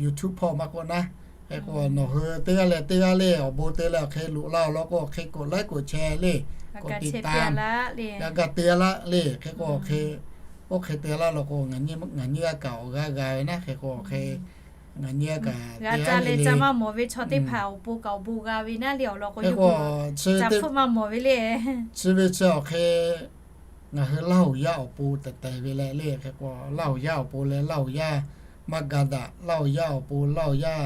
YouTube hpawˇ maˇ k'oˆ naˉ, hk'e k'o nawˬ hui teˇ g'aˇ leh teˇ g'aˇ le awˬ bon te leh awˬ hk'e loꞈ la awˬ lawn k'o hk'e กดไลค์ กดแชร์ le, กดติดตาม g'a ga te a laˇ le. Hk'e k'o awˬ hk'e, oˇ hk'e te a laˇ law k'o ngaˬ nyiˇ g'aˇ kaꞈ awˬ g'aˇ g'a ve naˉ. Hk'e k'o awˬ hk'e ngaˬ nyiˇ g'aˇ kaꞈ g'a ca leh ca maˇ mawˬ ve chaw teˇ hpaˍ awˬ pon kaꞈ awˬ bon g'a ve naˉ le awˬ lawn k'o yawˇ hui ca hpfuhˆ maˇ mawˬ ve le. Chi ve chi awˬ hk'e ngaˬ hui Laˇ huˍ yaˇ awˬ pon tehˬ tehˬ ve leh le. Hk'e k'o Laˇ huˍ yaˇ awˬ pon leh Laˇ huˍ yaˇ maˇ ga daꞈ, Laˇ huˍ yaˇ awˬ pon Laˇ huˍ yaˇ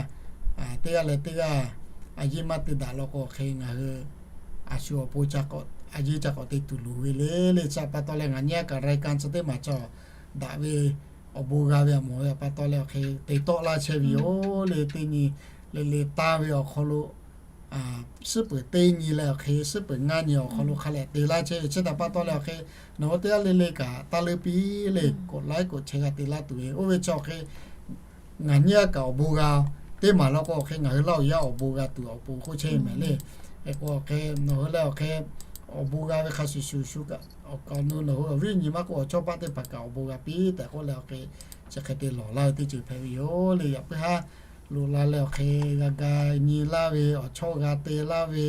teˇ g'aˇ leh teˇ g'aˇ a yeˇ maˇ te daꞈ law k'o hk'e ngaˬ hui a shu awˬ pon a yeˇ ca k'awꞈ te tuˬ luˬ ve le le. Chi pa taw leh ngaˬ nyiˇ g'aˇ kaꞈ รายการ chi teˇ maˬ cawˬ daꞈ ve awˬ bon g'a ve a mawˬ ve pa taw leh awˬ hk'e te tawˆ laˇ chehˇ ve yoˬ le. Teˇ nyi le le tanˇ ve awˬ hk'aw lo suhˉ peuˬ teˇ nyi leh awˬ hk'e suhˉ peuˬ ngaˇ nyi awˬ hk'aw lo hk'a leh te laˇ chehˇ ve chi htaꞈ pa taw leh awˬ hk'e nawˬ hui teˇ g'aˇ le le kaꞈ taˇ leuˉ piˇ le, กดไลค์ กดแชร์ g'a te laˇ tuˬ ve oˇ ve chi awˬ hk'e ngaˬ nyiˇ g'aˇ kaꞈ awˬ bon g'a teˇ maˬ law k'o awˬ hk'e ngaˬ hui Laˇ huˍ yaˇ awˬ bon g'a tuˬ awˬ pon hk'oˆ chehˇ ve mehˍ le. Hk'e k'o awˬ hk'e nawˬ hui leh awˬ hk'e awˬ bon g'a ve hk'a shuˍ shuˍ shu kaꞈ awˬ kaˍ nu nawˬ hui awˬ viˉ awˬ nyi maˇ k'oˆ awˬ chawˇ paˆ teˇ hpaˍ kaꞈ awˬ bon g'a piˇ tehꞈ k'oˆ leh awˬ hk'e chi hk'e te lawˬ laˇ ve teˇ ceuˬ hpehꞈ ve yoˬ le. Yaꞈ puiˉ haˉ loꞈ la leh awˬ hk'e g'a ga nyi laˇ ve awˬ chawˇ g'a te laˇ ve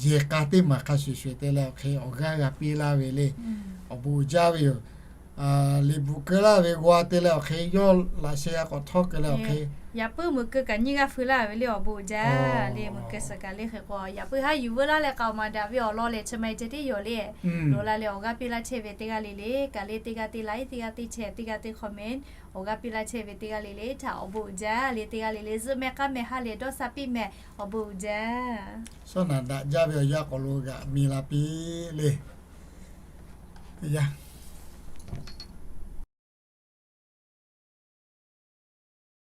yehˬ k'a teˇ maˬ hk'a shuˍ shuˍ te leh awˬ hk'e awˬ g'aˇ g'a piˇ laˇ ve le. Awˬ bon uiˍ jaˇ ve yoˬ. Liꞈ bvuhꞈ keu laˇ ve g'aw te leh awˬ hk'e yawˇ laꞈ sheh g'a k'awꞈ htawˇ keu leh awˬ hk'e, yaꞈ puiˉ meuꞈ keu kaꞈ nyiˇ g'aˇ feu laˇ ve le awˬ bon uiˍ jaˇ le. Meuꞈ keu suhˍ kaꞈ le hk'e k'o, yaꞈ puiˉ haˉ yuˬ veu laˇ leh k'aoˍ maˍ daꞈ ve awˬ lawn lehˬ, chi ma e ceh tiˉ yoˬ le. Loꞈ la leh awˬ g'aˇ piˇ laˇ chehˇ ve teˇ g'aˇ le le kaꞈ le, teˇ g'aˇ teˇ like, teˇ g'aˇ teˇ share, teˇ g'aˇ teˇ comment, awˬ g'aˇ piˇ laˇ chehˇ ve teˇ g'aˇ le le htaꞈ awˬ bon uiˍ jaˇ le. Teˇ g'aˇ le le zuhˆ meh k'aˉ meh ha lehˬ dawˇ sha piˇ meh, awˬ bon uiˍ jaˇ. Sawˉ naˍ daꞈ jaˇ ve awˬ yanˇ k'awꞈ lo g'aꞈ mi la piˇ le. Teˇ yanˇ,